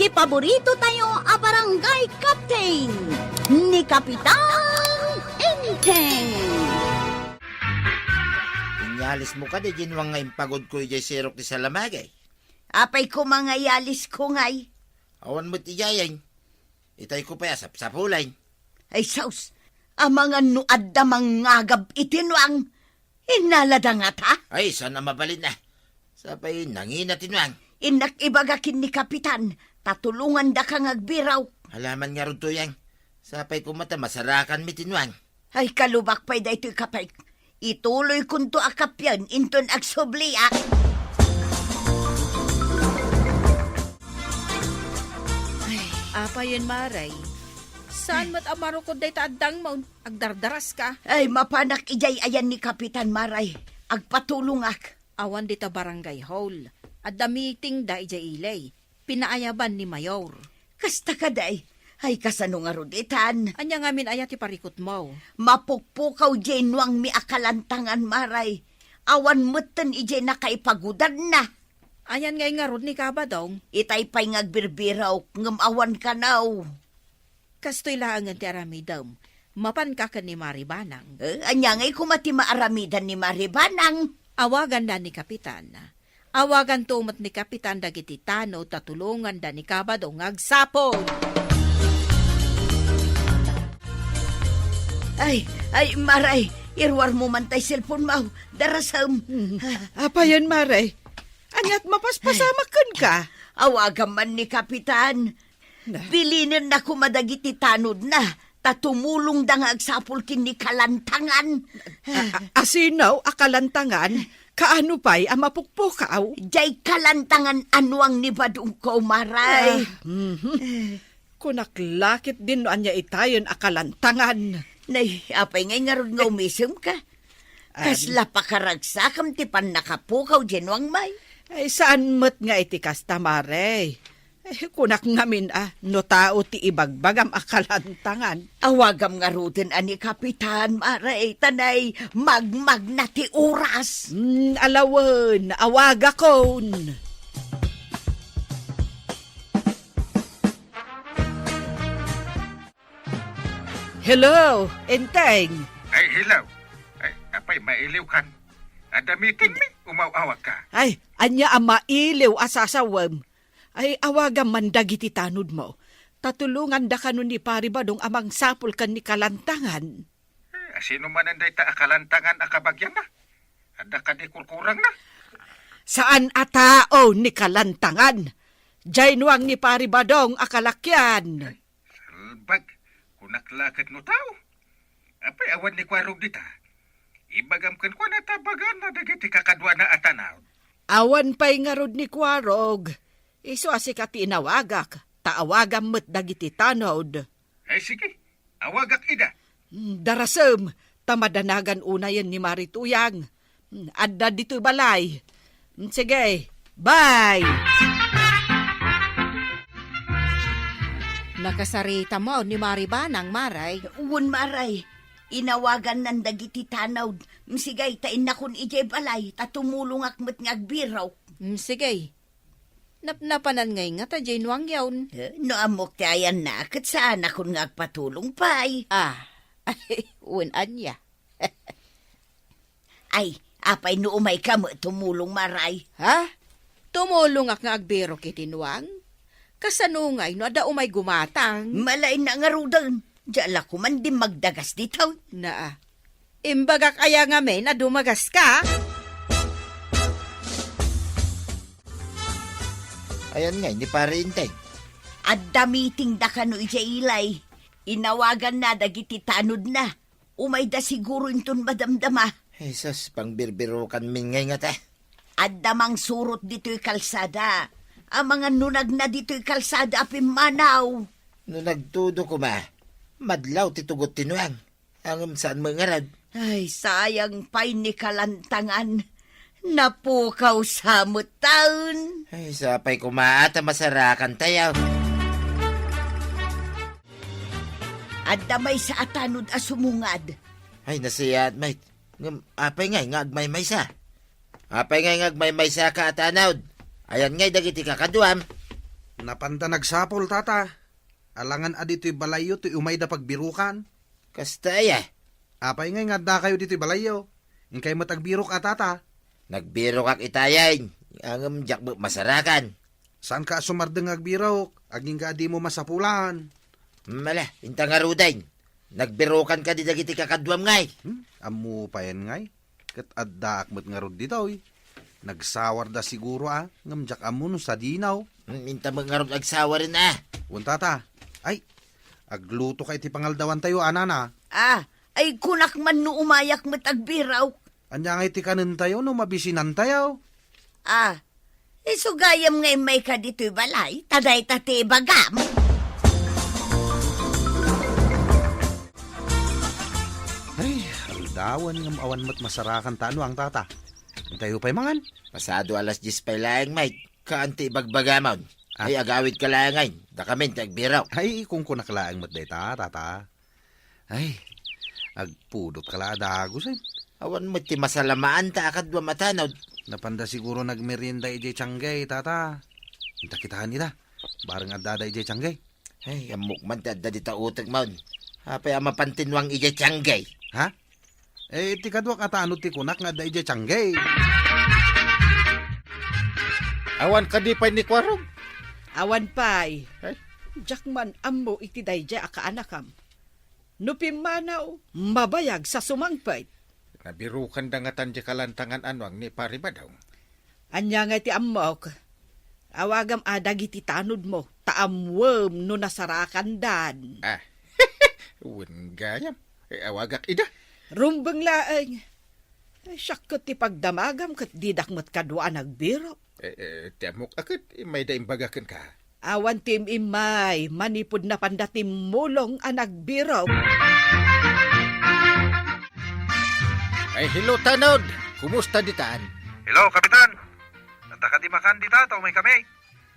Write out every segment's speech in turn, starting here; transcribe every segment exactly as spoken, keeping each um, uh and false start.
Paborito tayo a barangay captain, ni Kapitan Enteng. Inyalis mo kadi, Nuang, nga impagod ko idiay sirok ti salamagi? Apay ko mangayalis ko ngay? Awan met idiay. Itay ko pay a sapsapulen. Ay, sus! Amangan no adda mangngagab iti Nuang. Innala da ngata? Ay, saan a mabalin a. Sapay nangina ti Nuang. Innak ibaga ken ni Kapitan, ta tulongandaka nga agbirok. Alaman ngarud, Nuang. Sapay koma ta masarakanmi ti Nuang. Ay, kalubak pay daytoy, kapay. Ituloykonto a kappien inton agsubliak. Ay, apayen, Maray. Saan met a marukod dayta addangmo? Agdardaraska. Ay, mapanak idiay ayan ni Kapitan, Maray. Agpatulongak. Awan dita barangay hall. Adda meeting da idiay ili. Pinaayaban ni Mayor. Kasta kadi? Ay, kasano ngarud itan? Ania ngamin aya ti parikutmo? Mapukpukaw diay Nuangmi a kalantangan, Maray. Awan metten idiay nakaipagudanna. Ayan ngay ngarud ni Kabadong? Itay pay nga agbirbirok, ngem awan kano. Kastoy laengen ti aramidem. Mapanka ken ni Mari Banang. Eh, ania ngay koma ti maaramidan ni Mari Banang? Awaganna ni Kapitan. Awaganto met ni Kapitan dagiti tanod ta tulonganda ni Kabadong nga agsapul. Ay, ay, Maray, iruarmo man tay cellphone-mo. Darasem. Hmm. Apayen, Maray? Aniat mapaspasamak kenka? Awagam man ni Kapitan. Na. Bilinenna koma dagiti tanodna, ta tumulongda nga agsapul ken ni kalantangan. A, a, asino a kalantangan? Kaano pay a mapukpukaw? Diay kalantangan a Nuang ni Badongko, Maray. Ah, mhm. Kunak la ketdin no ania itayen a kalantangan. Nay, apay ngay ngarud nga umisemka? An- Kasla pakaragsakem ti pannakapukaw diay Nuangmi? Ay, saan met nga iti kasta, Maray. Eh, kunak ngamin a, no tao ti ibagbagam a kalantangan. Awagam ngaruden a ni Kapitan, Maray, ta nay magmagna ti oras. Hmm, alawen, awagakon. Hello, Enteng. Ay, hello. Ay, apay, mailiwkan? Adda meetingmi, umaw-awagka. Ay, ania a mailiw a sasawem? Ay, awagam man dagiti tanodmo. Ta tulonganda kano ni Pari Badong a mangsapul ken ni kalantangan. Eh, asino manen dayta a kalantangan a kabagianna? Adda kadi kurkurangna? Saan a tao ni kalantangan. Diay Nuang ni Pari Badong a kalakian. Salbag, kunak la ket no tao. Apay awan ni Kuarog dita? Ibagam kenkuana ta baganna dagiti kakaduana a tanod. Awan pay ngarud ni Kuarog. Isu a sika ti inawagak, ta awagam met dagiti tanod. Ay, sige, awagak ida. Hmm, darasem, ta madanagan unayen ni Mari Tuyang. Hmm, adda ditoy balay. Hmm, sige, bye! Nakasarita mo ni Mari Banang, Maray? Wen, Maray. Inawagannan dagiti tanod. Hmm, sige, ta innakon idiay balay, ta tumulongak met nga agbirok. Hmm, sige. Napnapanan ngay ngata diay Nuang yaon. Eh, no ammok ti ayanna, ket saanakon nga agpatulong pay. Ah, wen ania? Ay, apay no umayka met tumulong, Maray? Ha? Tumulongak nga agbirok iti Nuang? Kasano ngay no adda umay gumatang? Malainna ngaruden. Diak la koman dimmagdagas ditoy. Naa. Imbagak aya ngamin a dumagaska? Ayan ngay ni Pare Enteng. Adda meetingda kano idiay ili. Inawaganna dagiti tanodna. Umayda siguro inton madamdama. Jesus, pangbirbirokanmin ngay ngata. Adda mangsurot ditoy kalsada. Amangan nunagna ditoy kalsada a pimmanaw. No nagtudo koma, madlaw ti tugot ti Nuang. Ngem saan met ngarud. Ay, sayang pay ni kalantangan. Napukaw sa met taon. Ay, sapay koma ta masarakan tayo. Adda maysa a tanod a sumungad. Ay, nasayaat, mate. Ngem apay ngay nga agmaymaysa? Apay ngay nga agmaymaysa ka a tanod? Ayan ngay dagiti kakaduam. Napanda nagsapul, tata. Alangan a ditoy balayyo ti umayda pagbirukan. Kasta aya? Apay ngay nga addakayo ditoy balayyo? Inkay met agbirok a, tata. Nagbirokak itayen, ngem diak met masarakan. Saanka a sumardeng nga agbirok, agingga a dimo masapulan. Mala, inta ngaruden. Nagbirokan kadi dagiti kakaduam ngay? Hmm? Ammo payen ngay? Ket addaak met ngarud ditoy. Nagsawarda siguro a, ngem diak ammo no sadino. Hmm, inta met ngarud agsawaren a. Wen, tata. Ay, agluto ka iti pangaldawantayo, a, nana. Ah, ay kunak man no umayak met agbirok. Ania ngay ti kanentayo no mabisinantayo? Ah, isu gayam nga immayka ditoy balay, ta dayta ti ibagam. Ay, aldawen ngem awan met masarakan ta, Nuang, tata. Intayo pay mangan. Pasado alas dies pay laeng, Mike. Kaan ti ibagbagamon? Ah. Ay, agawidka laeng ngay. Dakamin ti agbirok. Ay, kunkunak laeng met dayta, tata. Ay, agpudotka la a dagus, ay. Awan met ti masalamaanta a kaduam a tanod. Napanda siguro nagmerienda idiay tianggay, tata. Inta kitaen ida. Bareng addada idiay tianggay. Ay, ammok man ti adda dita utekmon. Apay a mapan ti Nuang idiay tianggay? Ha? Eh, ti kaduak a tanod ti kunak nga adda idiay tianggay. Awan kadi pay ni Kuarog? Awan pay. Ay. Diak man ammo iti daydiay a kaanakam. No pimmanaw, mabayag sa sumangpet. Nabirokanda ngatan diay kalantangan a Nuang ni Pari Badong. Ania ngay ti ammok? Awagam a dagiti tanodmo, ta ammoem no nasarakandan. Ah, wen gayam. Eh, awagak ida. Rumbeng laeng. Ay, siak ket ti pagdamagam ket didak met kadua a nagbirok. Eh, eh, ti ammok a ket, mayda imbaga kenka. Awan ti im-immay, manipud napanda timmulong a nagbirok. Ay, hello, Tanod! Kumusta ditan? Hello, Kapitan! Adda kadi makan dita, ta umay kami?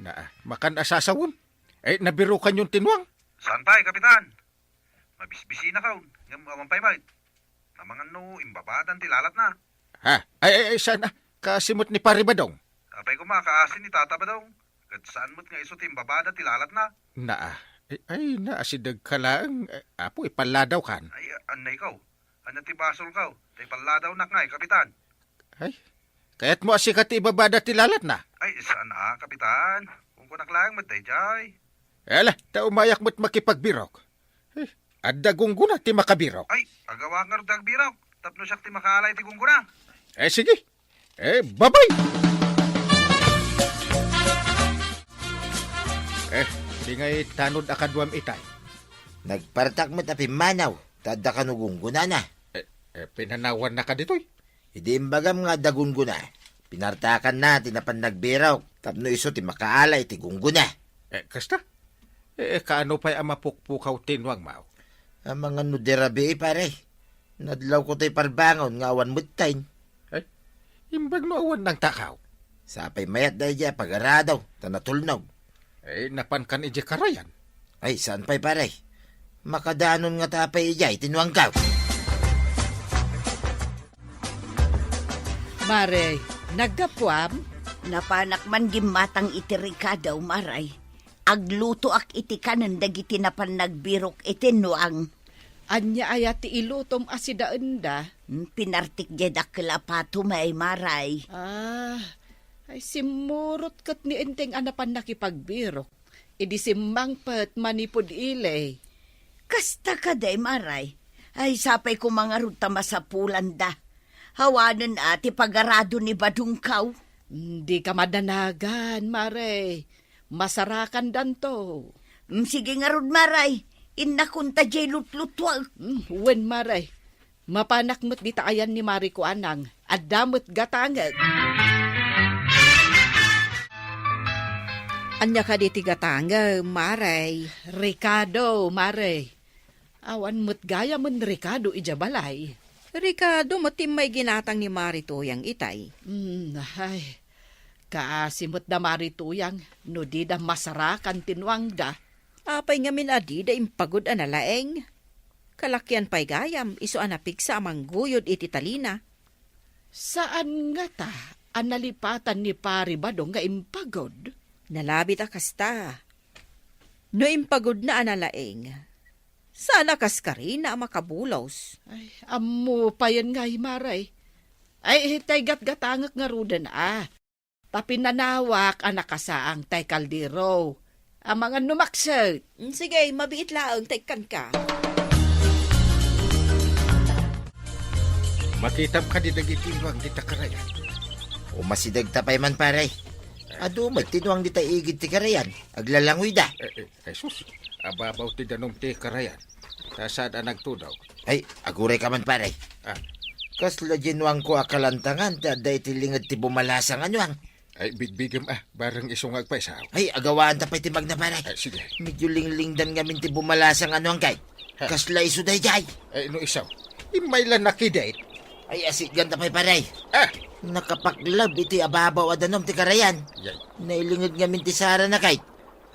Na, makan a sasawen? Ay, nabirokanyon ti Nuang? Saan pay, Kapitan? Mabisbisinakon, ngem awan pay met. Amangan no imbabadan ti lalatna. Ha? Ay, ay, ay, saan a? Kaasi met ni Pari Badong? Apay koma, kaasi ni Tata Badong. Ket saan met nga isu ti imbabada ti lalatna. Naa. Ay, ay, naasidegka laeng. Eh, apo, ipalladawkan. Ay, annayko. Ania ti basolko? Ta ipalladawnak ngay, Kapitan. Ay, kayatmo a sika ti ibabada ti lalatna? Ay, saan a, Kapitan. Kunkunak laeng met daydiay. Ala, ta umayak met makipagbirok. Eh, adda gunggona ti makabirok. Ay, agawak ngarud ti agbirok. Tapno siak ti makaala iti gunggona. Eh, sige. Eh, babay! Eh, di ngay tanod a kaduam itay. Nagpartak met a pimmanaw, ta adda kano gunggonana. Eh, eh, pinanawannaka ditoy? Idi imbagam nga adda gunggona, pinartakanna ti napan nagbirok, tapno isu ti makaala iti gunggona. Eh, kasta? Eh, kaano pay a mapukpukaw ti nuangmo? Amangan no di rabii, pare. Nadlawko tay parbangon nga awan metten. Ay, imbag no awan nangtakaw. Sapay mayat daydiay a pagarado, ta natulnog. Eh, napankan idiay karayan? Ay, saan pay, pare? Makadanon ngata pay idiay ti nuangko. Mare, naggapuam? Napanak man gimmatang iti rekado, Mare. Aglutoak iti kanen dagiti napan nagbirok iti nuang. Ania aya ti ilutom a sidaenda? Hmm, pinartik diay dakkel a pato, Mare. Ah, ay, simmurot ket ni Enteng a napan nakipagbirok. Idi simmangpet manipud ili. Kasta kadi, Mare. Ay, sapay koma ngarud ta masapulanda. Awanen a ti pagarado ni Badongko. Dika madanagan, Mare. Masarakandanto. Mm, sige ngarud, Mare. Innakon ta diay lutlutuek. Mm, wen, Mare. Mapanak met dita ayan ni Mare Kuanang. Adda met gatangek. Ania kadi ti gatangem, Mare? Rekado, Mare. Awan met gayamen rekado idiay balay. Rekado met ti immay ginatang ni Mare Tuyang itay. Hmm, ay. Kaasi met da Mare Tuyang no dida masarakan ti nuangda. Apay ngamin a dida impagod a nalaeng? Kalakian pay gayam isu a napigsa a mangguyod iti talina. Saan ngata a nalipatan ni Pari Badong nga impagod? Nalabit a kasta. No impagudna a nalaing, saan a kaskarina a makabulos. Ay, ammo payen nga, Mare. Ay, tay gatgatangek ngaruden a. Ta pinanawak a nakasaang tay kaldero. Amangan no makset. Mm, sige, mabiit laeng, ta ikkanka. Makitam kadi dagiti nuang dita karayan? Umasidegta pay man, pare. Adu met ti nuang dita igid ti karayan. Aglalangoyda. Eh, eh, Jesus, ababaw ti danum ti karayan. Ta saan a nagtudok? Ay, agurayka man, pare. Ah. Kasla dinuangko a kalantangan ti adda iti linged ti bumalasang a nuang. Ay, bigbigem a, bareng isu nga agpayso. Ay, agawanta pay ti magna, pare. Ay, sige. Medyo linglingdan ngamin ti bumalasang a nuang kay. Ha? Kasla isu daydiay. Ay, no isu. Immay la nakidate. Ay, asiganta pay, pare. Ah! Nakapaklab iti ababaw a danum ti karayan. Yay. Nailinged ngamin ti sarana kay.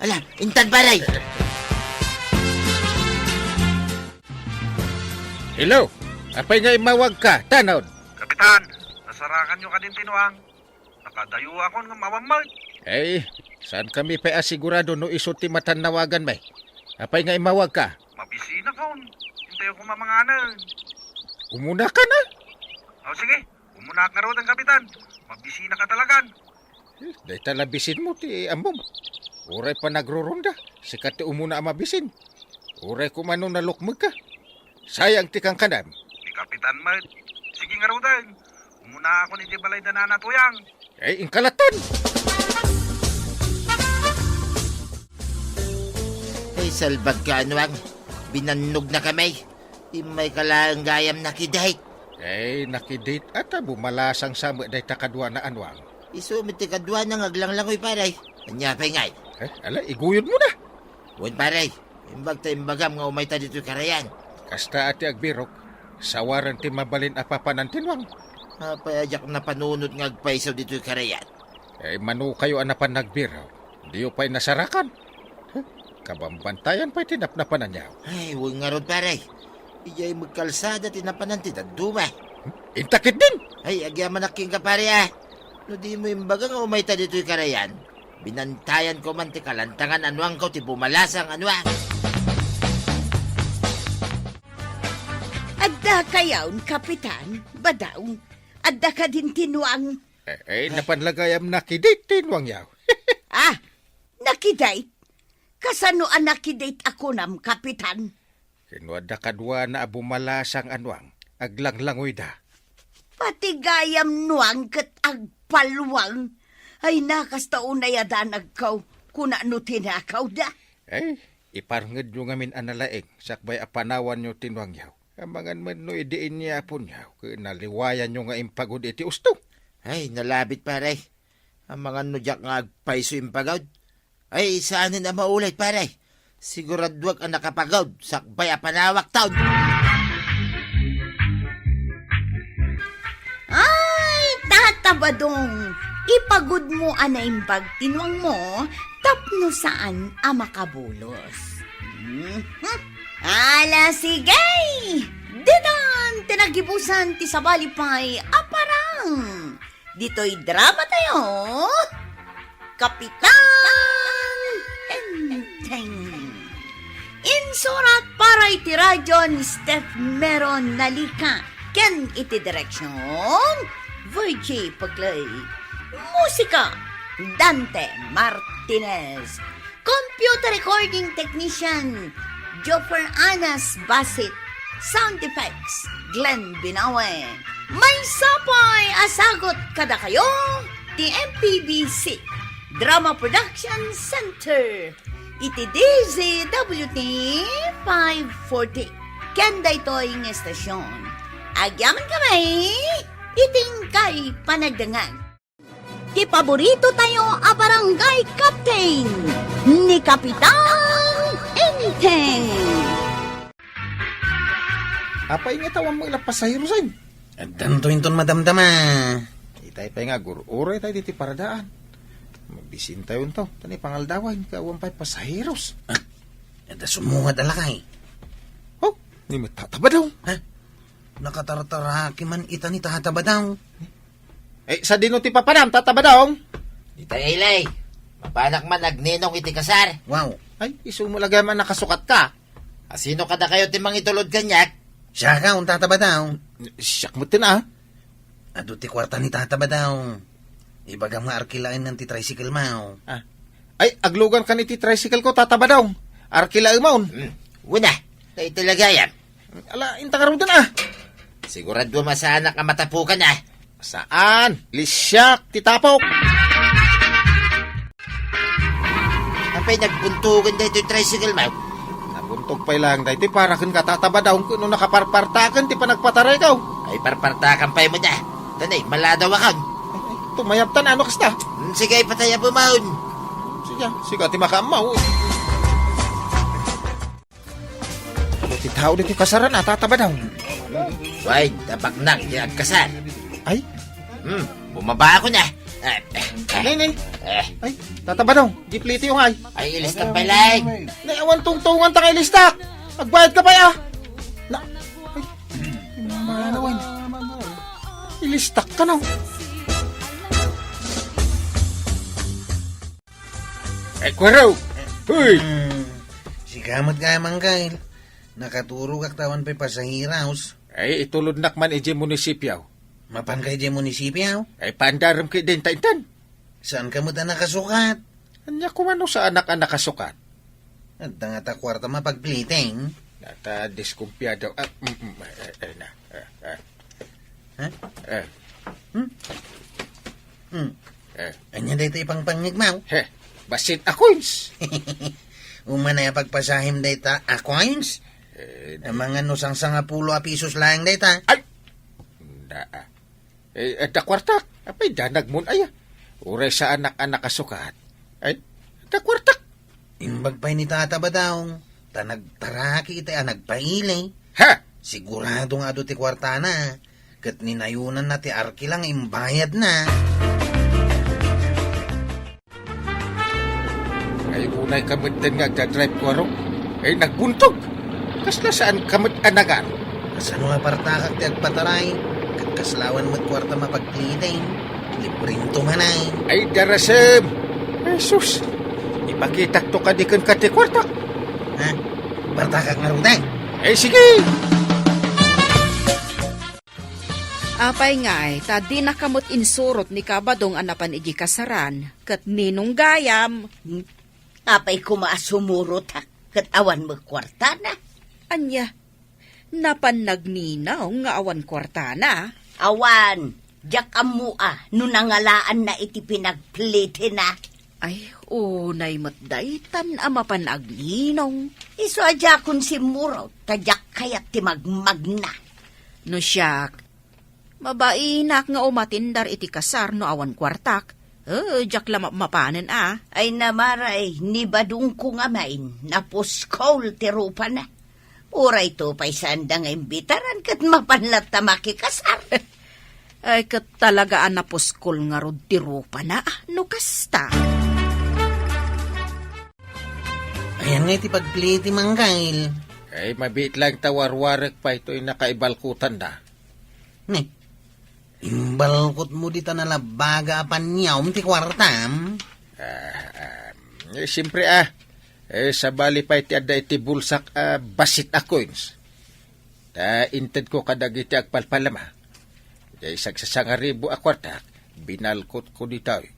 Ala, intan, pare! Hello! Apay nga immawagka, Tanod? Kapitan, nasarakanyo kadin ti nuang? Nakadayoakon ngem awan met. Eh, saankami pay a sigurado no isu ti matannawaganmi. Apay nga immawagka? Mabisinakon. Intayo koma manganen. Umunaka na? O, sige. Umunak ngaruden, Kapitan. Mabisinaka talagan. Eh, dayta la bisinmo ti ammom. Uray pa nagrurunda, sika ti umuna a mabisin. Uray koma no nalukmegka. Sayang ti kankanam. Ni Kapitan met. Sige ngaruden. Umunaakon iti balay da Nana Tuyang. Ay, inkalatan! Ay, salbagka, Anuang. Binannognakami. Immayka laeng gayam nakidate. Ay, nakidate. Ata bumalasang sa met dayta kaduana, Anuang. Isu met ti kaduana nga aglanglangoy, pare. Ania pay ngay? Eh, ala, iguyodmo na. Wen, pare. Imbag ta imbagam nga umayta ditoy karayan. Kasta a ti agbirok, sawaren ti mabalin a papanan ti nuang. Apay a diak napanunot nga agpayso ditoy karayan? Eh, mano kayo a napan nagbirok, diyo pay nasarakan. Huh? Kabambantayan pay ti napnapananyo. Ay, wen ngarud, pare. Idiay met kalsada ti napanan ti dadduma. Hmm? Inta ketdin! Ay, agyamanak kenka, pare, a. No dimo imbaga nga umayta ditoy karayan, binantayanko man ti kalantangan a nuangko ti bumalasang a nuang. Adda kayaw, Kapitan, Badaw. Adda kadin ti nuang. Eh, eh, napan la gayam nakidate ti nuangyo. Ah, nakidate? Kasano a nakidate a kunam, Kapitan? Ken no adda kaduana a bumalasang a nuang, aglanglangoyda. Pati gayam nuang ket agpalwang. Ay, nakasta unay a danagko, kuna no tinakawda. Ay, iparngedyo ngamin a nalaing, sakbay a panawanyo ti nuangyo. Amangan met no idi inyaponyo, ket naliwayanyo nga impagud iti usto. Ay, nalabit, pare. Amangan no diak nga agpayso impagud. Ay, saanen a maulay, pare. Siguraduak a nakapagud sakbay a panawakton. Ay, Tata Badong, ipagudmo a naimbag ti nuangmo tapno saan a makabulos. Mhm. Ala, sige! Ditan ti nagibusan ti sabali pay a parang. Ditoy drama tayo, Kapitan Enteng. Insurat para iti radyo ni Steph Meron Nalika ken iti direksyon, Virgie Pagloy. Musika, Dante Martinez. Computer recording technician, Joffer Anas Basit. Sound effects, Glenn Binawe. Maysa pay a sagut kadakayo ti M P B C Drama Production Center iti D Z W T five forty. Ken daytoy nga estasyon, agyamankami iti inkay panagdengngeg. Ti paborito tayo a barangay captain, ni Kapitan Enteng. Apay nga tawan mo ila pasaherosan? Addanto inton madamdama. Itay pay nga agur-uray tayo diti paradaan. Mabisin tayo into. Tani pangaldawan, kawan pay pasaheros. Ah, adda sumungad a lakay. Oh, ni mo tatabadaw. Ha? Nakatartaraki man ita ni tatabadaw. Eh, sadino ti papanam, Tata Badong? Dita, Eli. Panak man agninong iti kasar. Wow. Ay, isu met la gayam a nakasukatka. A, sino kadakayo ti mangitulod kaniak? Siak, Tata Badong. Siak met ten, a. Adu ti kuarta ni Tata Badong. Ibagam nga arkilaennan ti tricycle mo. A. Ay, aglugankan iti tricycle ko, Tata Badong. Arkilaemon. Hmm. Una, dayta la gayam. Ala, inta ngaruden, a. Sigurado a saanak a matapukan, a. Saan? Lisiak ti tapok. Apay nagbuntogen daytoy tricycle mo? Nabuntog pay laeng daytoy para kenka, Tata Badong, ket no nakaparpartaken ti panagpatarayko. Ay, parpartakan pay met, a. Tanay, maladawakon. Ay, ay, tumayabtan, a, no kasta. Hmm, sige, ipatayabemon. Sige, sige, ti makaammo. Adu ti tao ditoy kasaran, a, Tata Badong. Way, tapaknak ti agkasar. Ay? Hmm, bumabakon, a. Eh, eh, eh. Nay, nay. Eh. Ay, Tata Badong, di plitiyo ngay. Ay, ilistak pay laeng. Nay, awan tungtungan ta nga ilistak. Agbayadka pay, a. Na, ay, manawan. Ilistakka, no? Ay, kuaro! Hoy! Hmm, sika met gayam, Angkel. Nakaturogak ta awan pay pasaheros. Ay, itulodnak man idiay munisipio. Mapanka idiay munisipio? Ay, paandarem ketdin ta intan. Saanka met a nakasukat? Ania koma no saanak a nakasukat? Adda ngata kuarta mapagpliting? Nata, diskumpiado. A, mm, mm, eh, eh, na, eh, eh. Ha? Eh. Hmm? Hmm. Eh. Ania dayta ipangpangngegmo? He, bassit a coins. Umanay a pagpasahem dayta a coins? Eh, amangan no sangsangapulo a pisos laeng dayta. Ay! Na, a. Eh, adda kuartak. Apay, danagmon aya. Uray saanak a nakasukat. Ay, adda kuartak. Imbag pay ni Tata Badong, ta nagtaraki iti a nagpaili. Ha? Sigurado nga adu ti kuartana, ket ninayonanna ti arkila nga imbayadna. Ay, unayka metten nga agdadrive, kuaro. Ay, nagbuntog. Kasla saanka met a nagan? Kasano a partakak ti agpataray? Ket kasla awan met kuarta mapagtiteng. Librento manay. Ay, darasem! Ay, sus! Ipakitakto kadi kenka ti kuartak. Ha? Partakak ngaruden? Ay, sige! Apay ngay, ta dinaka met insurot ni Kabadong a napan idiay kasaran, ket ninong gayam? Hmm? Apay koma a sumurotak, ket awan met kuartana? Ania? Napan nagninong nga awan kuartana? Awan, diak ammoa no nangalaanna iti pinagplitina. Ay, unay met daytan a mapan agninong. Isu a diakon simmurot, ta diak kayat ti magmagna. No siak, mabainak nga umatindar iti kasar no awan kuartak. Eh, diak la mapmapanen a. Ay namaray, ni Badongko ngamin, napuskol ti rupana. Uray to pay saanda nga imbitaran ket mapan latta makikasar. Ay, ket talaga a napuskol ngarud ti rupana, no kasta. Ayan nga iti pagpili ti manggail. Ay, mabiit lang ta warwarek pay toy nakaibalkutanda. Ne, imbalkutmo dita nalabaga a paniawm ti kuartam? Ah, ah, eh, siyempre, ah. Eh, sabali pay ti adda iti bulsak a bassit a coins. Ta intedko kadagiti agpalpalama. Diay sagsasangaribu a kuartak, binalkotko ditoy.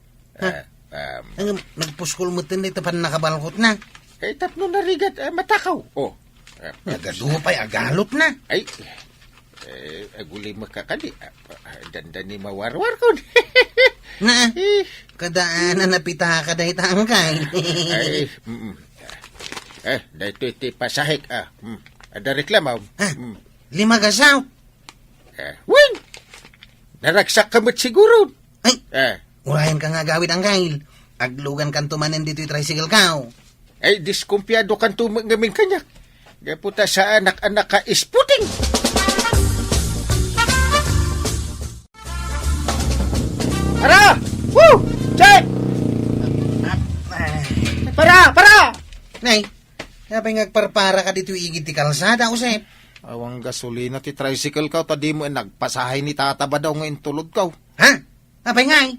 Ha? Ah, um, Ang nagpuskol metten dayta pannakabalkotna. Eh, tapno narigat, ah, matakaw. Oh. Ah, Nagadu pay agalotna. Ay, eh, agulimekka kadi. Ah, ah, dandani mawarwarkon. Na, Eh. Kadaan a napitaka dayta, angkay. Ay, mm. Eh, daytoy ti pasahek, ah. Mm. Adda reklamo. Ha? Mm. Lima ka sao? Eh, wen! Naragsakka met siguro. Ay, Eh. urayanka nga agawid, angkay. Aglugankanto manen ditoy tricycle ko. Ay, diskumpiadokanto met ngamin kaniak. Gapu ta saanak a naka-isputing. Para! Woo! Check! Para! Para! Nay, apay nga agparparaka ditoy igid ti kalsada, Josep? Awan gasolina ti tricycle ko, ta dimo nagpasahe ni Tata Badong nga intulodko. Ha? Apay ngay?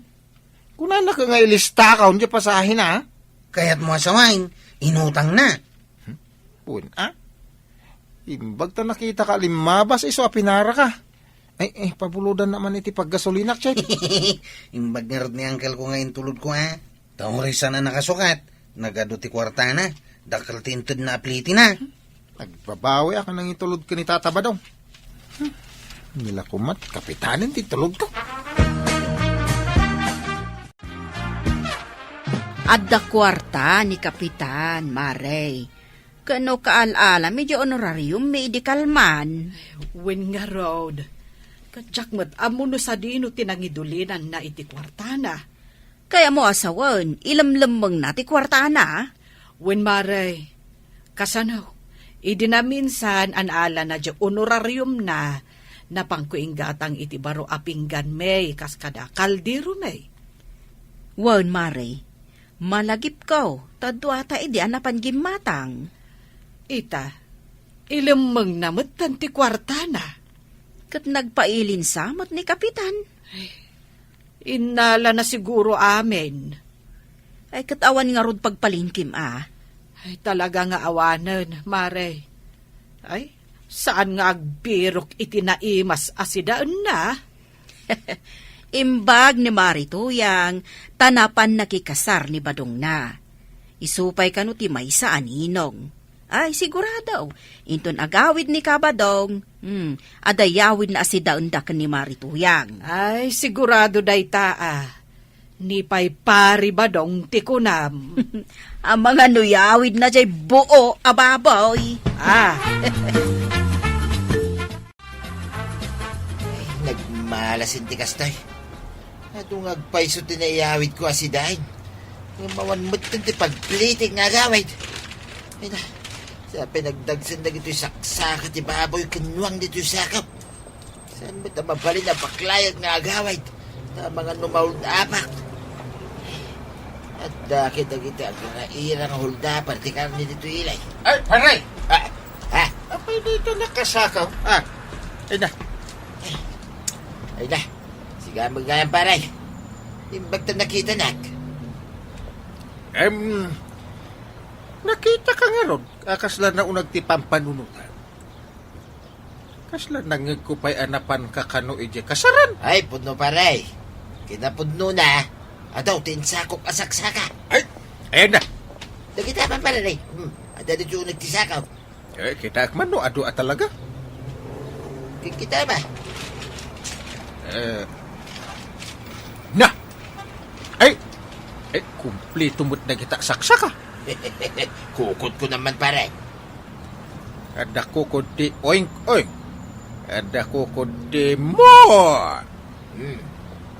Kunana ka nga ilistakon ti pasahena, a? Kayatmo a sawen, inutangna. Hmm? Wen, a? Imbag ta nakitaka a limmabas isu a pinaraka. Ay, eh, pabulodanna man iti paggasolinak, Chet. Imbag ngarud ni uncle ko nga intulodko, a? Ta uray saan a nakasukat, nagadu ti kuartana, dakkel ti intedna a plitina. Nagbabawiak a nangitulod ken ni Tata Badong. Hmm. Nila koma ti kapitanen ti tulodko. Adda kuarta ni Kapitan, Mare. Ken no kaal-alam, idiay honorarium mi idi kalman. Wen ngarud, ket diak met ammo no sadino ti nangidulinanna iti kuartana. Kayatmo a sawen, ilemlemmengna ti kuartana? Wen, Mare. Kasano? Idi naminsan a naalana diay honorariumna, napanko inggatang iti baro a pingganmi kas kada kalderomi. Wen, Mare. Malagipko, ta duata idi a napan gimmatang. Ita, ilemmengna metten ti kuartana. Ket nagpailinsa met ni Kapitan. Ay, innalana siguro amin. Ay, ket awan ngarud pagpalingkim, a? Ay, talaga nga awanen, Mare. Ay, saan nga agbirok iti naimas a sidaenna? Imbag ni Mari Tuyang, ta napan nakikasar ni badongna. Isu pay kano ti maysa a ninong. Ay, sigurado, inton agawid ni Kabadong, hmm, adda yawidna a sidaenda ken ni Mari Tuyang. Ay, sigurado dayta, a. Ni pay Pari Badong ti kunam. Amangan no yawidna jay buo a baboy. Ah. Ay, nagmalasin ti kastoy. Adu nga agpayso ti naiyawidko a sidaen. Ngem awan metten ti pagplitik nga agawid. Ay na, sa pinagdagsen dagitoy saksaka ti baboy ken nuang ditoy sako. Saan met a mabalin a baklayag nga agawid? Ta amangan no mauldapak. Adda ket dagiti agraira nga huldaper ti karne ditoy ilay. Ay, pare! Ah, ah. Apay dayta nakasakaw? Ah, ay na. Ay na. Siga met gayam, pare. Imbag ta nakitanak. Em, nakitaka ngarud a kasla nauneg ti pampanunotan. Kasla nangngegko pay a napanka kano idiay kasaran. Ay, pudno, pare. Kinapudnona, adu ti insakok a saksaka. Ay, ayan na. Dagita man, pare. Hmm, adda ditoy uneg ti sakaw. Eh, kitaek man no adu a talaga. Kikita ba? Eh, na! Ay! Ay, kumplito met dagita saksaka. Kukodko naman, pare. Adda kukod ti oink, oink. Adda kukod ti mo. Hmm.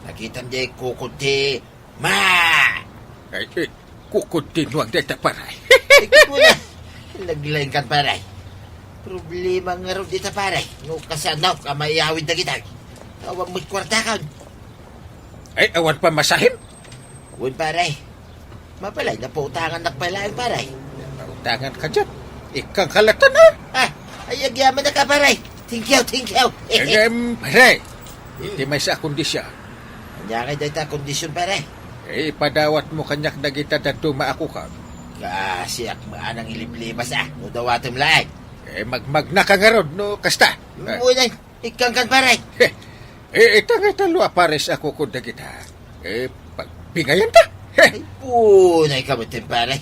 Nakitam di kukod ti ma. Ay, eh, kukod ti nuang dayta, pare. Ikaw na. Naglaingkan, pare. Problema ngarud dita, pare. No kasano ka maiyawid dagita. Awan met kuartakon. Ay, awan pamasahem? Wen, pare. Mapalay, napautangannak pay laeng, pare. Pautangan ka dyan. Ikkan kalatan, ah. Ah, ay, agyamanak, pare. Thank you, thank you. Em, pare. Hmm. Iti maysa a kondisyon. Ania ngay dayta a kondisyon, pare? Eh, ipadawat mo kaniak dagita dadduma a kukam. Kasiak maanang iliblibas, ah. No dawatem laeng. Eh, magmagna ka ngarud, no kasta. Ah. Uy, nay. Ikkankan, pare. Eh, eh, ita nga tallo a pares a kukod dagita. Eh, pagpingayan ta. Eh. Ay, punay ka met, pare.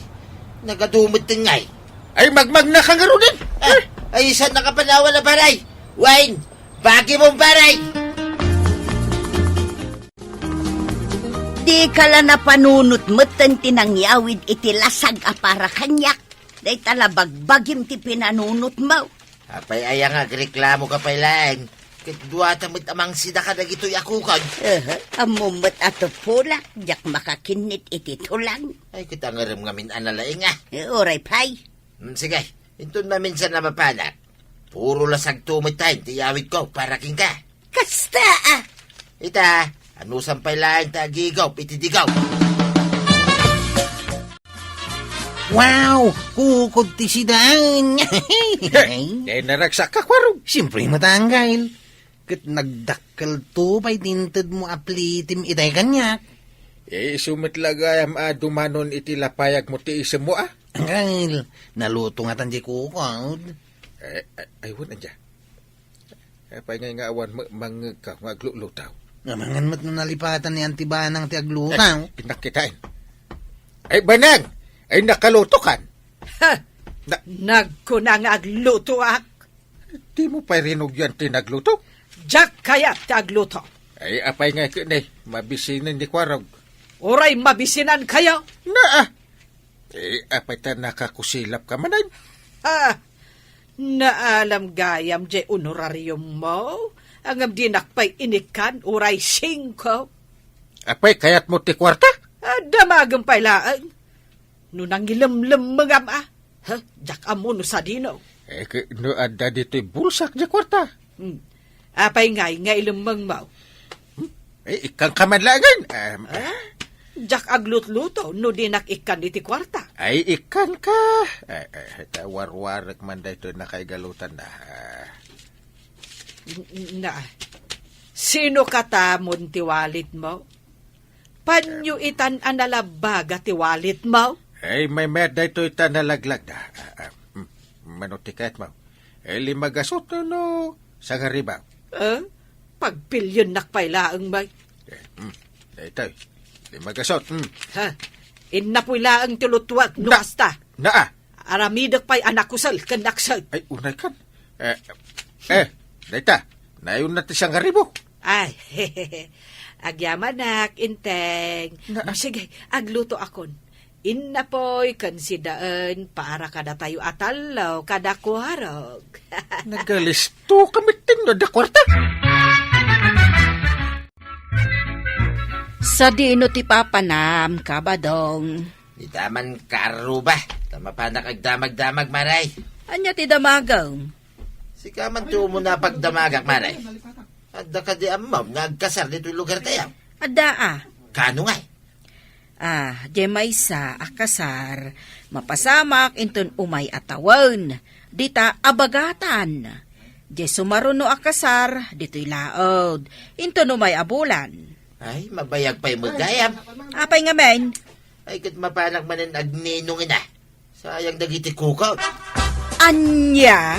Nagadumet ngay. Ay, magmagna ka ngaruden. Ah, eh. Ay, saan nakapanawan na, pare? Wine, bagi mo, pare. Di ka la napanunot met ti nangyawid iti lasag a para kaniak. Dayta la bagbagim ti pinanunot mo. Apay aya nga agreklamo ka pay laeng? Ket duata met a mangsida kadagitoy a kukod. Aha, ammo met a tupulak, diak makakinnit iti tulang. Ay, ket angerem ngamin a nalaing, ah. Eh, uray pay. Hmm, sige, inton maminsan a mapanak, puro lasagto met tayen ti iyawidko para kenka. Kasta, ah. Ita, anusam pay laeng ta agigop iti digop. Wow! Kukod ti sidaen! Hey, naragsak ka, Kwarog. Siyempre, matanggal. Ket nagdakkelto pay ti intedmo a plitim itay kaniak. Eh, isu met la gayam a dumanon iti lapayagmo ti isemmo, a? Angel, naluto ngatan diay kukod. Eh, ay, ay, wen, ania? Apay ngay nga awan ma-, mangngegka nga agluluto? Amangan met no nalipatan ni Auntie Banang ti agluto. Eh, innak kitaen. Ay, Banang! Ay, nakalutokan! Ha! Na- Nagkuna nga aglutoak. Dimo pay rinugyan ti nagluto? Diak kayat ti agluto. Ay, apay nga ket ni, mabisinen ni Kuarog. Uray mabisinankayo. Naa. Eh, apay ta nakakusilapka manen? Ha! Naalam gayam diay honorariummo, ngem dinak pay inikkan uray singko. Apay kayatmo ti kuarta? Ah, damagem pay laeng. No nangilemlemmengam a, ha? Diak ammo no sadino. Eh, ke-, no adda ditoy bulsak diay kuarta. Hmm. Apay ngay nga ilemmengmo? Hmm? Eh, ikkanka man laengen. Em, Ah? Diak aglutluto no dinak ikkan iti kuarta. Ay, ikkanka. Eh, eh, ta warwarek man daytoy nakaigalutanna. Ah. N-, na, sino katamon ti walletmo? Panyo itan a nalabbaga ti walletmo? Ay, maymayat daytoy ta nalaglagda. Ah, ah, hmm. Mano ti kayatmo? Eh, lima gasot no sangaribu? Eh, pagpiliennak pay laeng, bay. Eh, hmm. Daytoy, lima gasot, hmm. Ha? Innapoy laeng ti lutuak, no Na-, kasta. Naa. Aramidek pay a nakusel ken nakset. Ay, unay kan. Eh, eh, dayta, nayon na ti sangaribu. Ay, agyamanak, Inteng. Na- Sige, aglutoakon. Innapoy ken sidaen para kadatayo a tallo kada Kuarog. Nagalisto kami tinno da kuarta. Sadino ti papanam, Kabadong? Ita man kaarruba, ta mapanak agdamagdamag, Maray. Ania ti damagem? Sika man ti umuna pagdamagak, Maray. Adda kadi ammom nga agkasar ditoy lugar tayo? Adda a. Kano ngay? Ah, diay maysa a kasar, mapasamak inton umay a tawen, dita a bagatan. Diay sumaruno a kasar, ditoy laud, inton umay a bulan. Ay, mabayag pay met gayam. Apay ngamin? Ay, ket mapanak manen agninong ina. Sayang dagiti kukaw. Ania?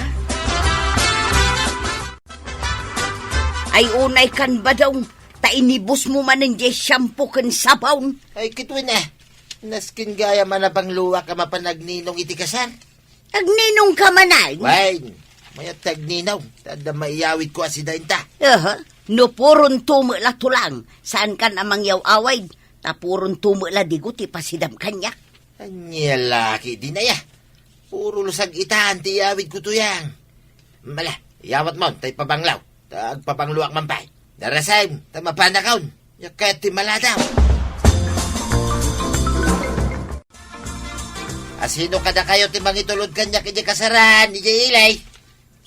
Ay, unay kan, Badong, ta inibusmo manen diay shampoo ken sabon. Ay, kituen a. Nasken gayam a napangluak a mapan agninong iti kasar. Agninong ka manen? Wen, mayat ti agninong, ta adda maiyawidko a sidaenta. Aha, no puron tumo la tulang, saan kan a mangyaw-awid, ta puron tumo la digo ti pasidam kaniak. Ania la ketdin aya? Puro lusag itan ti iyawidko tuyang. Mala, iyawatmon, ta ipabanglaw. Ta agpabangloak man pay. Narasem, ta mapanakon. Nia kayat ti maladaw. Asino kadakayo ti mangitulod kaniak idiay kasaran, idiay ili?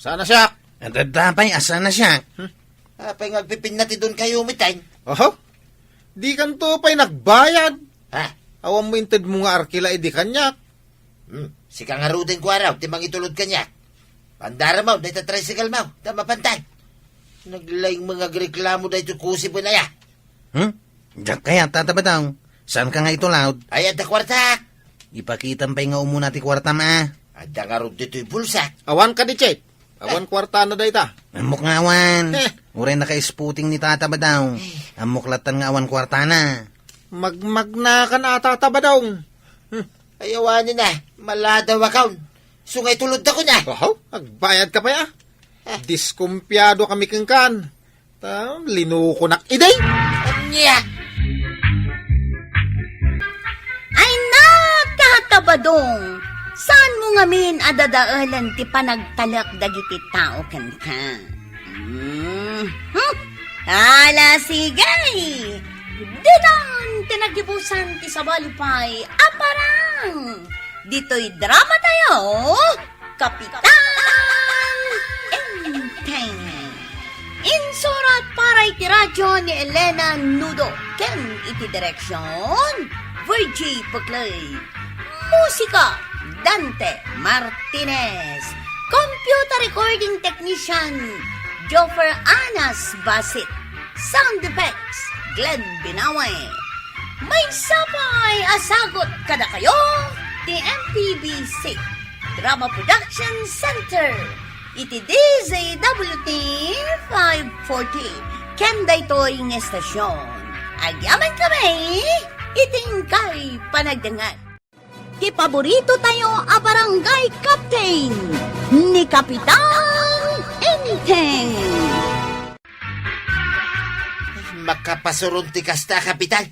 Saan a siak? Adda pay a saan a siak. Hmm? Apay nga agpipinna ti donkayo metten? Oho? Dikanto pay nagbayad. Ha? Awan mo intedmo nga arkila idi kaniak. Hmm, sika ngaruden, Kuarog, ti mangitulod kaniak. Pandaramon dayta tricycle mo, ta mapantan. Naglaing nga agreklamo daytoy kusip ken aya. Hmm? Diak kayat, Tata Badong. Saan ka nga itulod? Ay, adda kuartak. Ipakitam pay nga umuna ti kuartam a. Adda ngarud ditoy bulsak. Awan kadi, Chet? Awan kuartana dayta. Ammok nga awan. Eh. Uray naka-spooting ni Tata Badong. Eh. Ammok lattan nga awan kuartana. Magmagnakan a, Tata Badong. Hmm. Ay, awanen a. Maladaw akon. Sungay tulod ako na. Oho, agbayad ka pay a. Eh. Diskumpiado kami kenkan. Ta, linukonak idi. Ania? Ay, nakatabadong! Saan mo ngamin a dadaelen ti panagtalek dagiti tao kenka? Hmm? Hmm? Ala, sige! Ditan ti nagibusan ti sabali pay a parang! Ditoy drama tayo, Kapitan Enteng. Insurat para iti radyo ni Elena Nudo ken iti direksyon, Virgie Puclay. Musika, Dante Martinez. Computer recording technician, Joffer Anas Basit. Sound effects, Glenn Binawe. Maysa pay a sagut kadakayo ti M P B C Drama Production Center iti D Z W T five forty. Ken daytoy nga estasion, agyaman kami iti inkay panagdengngeg. Ti paborito tayo a barangay captain, ni Kapitan Enteng. Makapasuron ti kasta, Kapitan.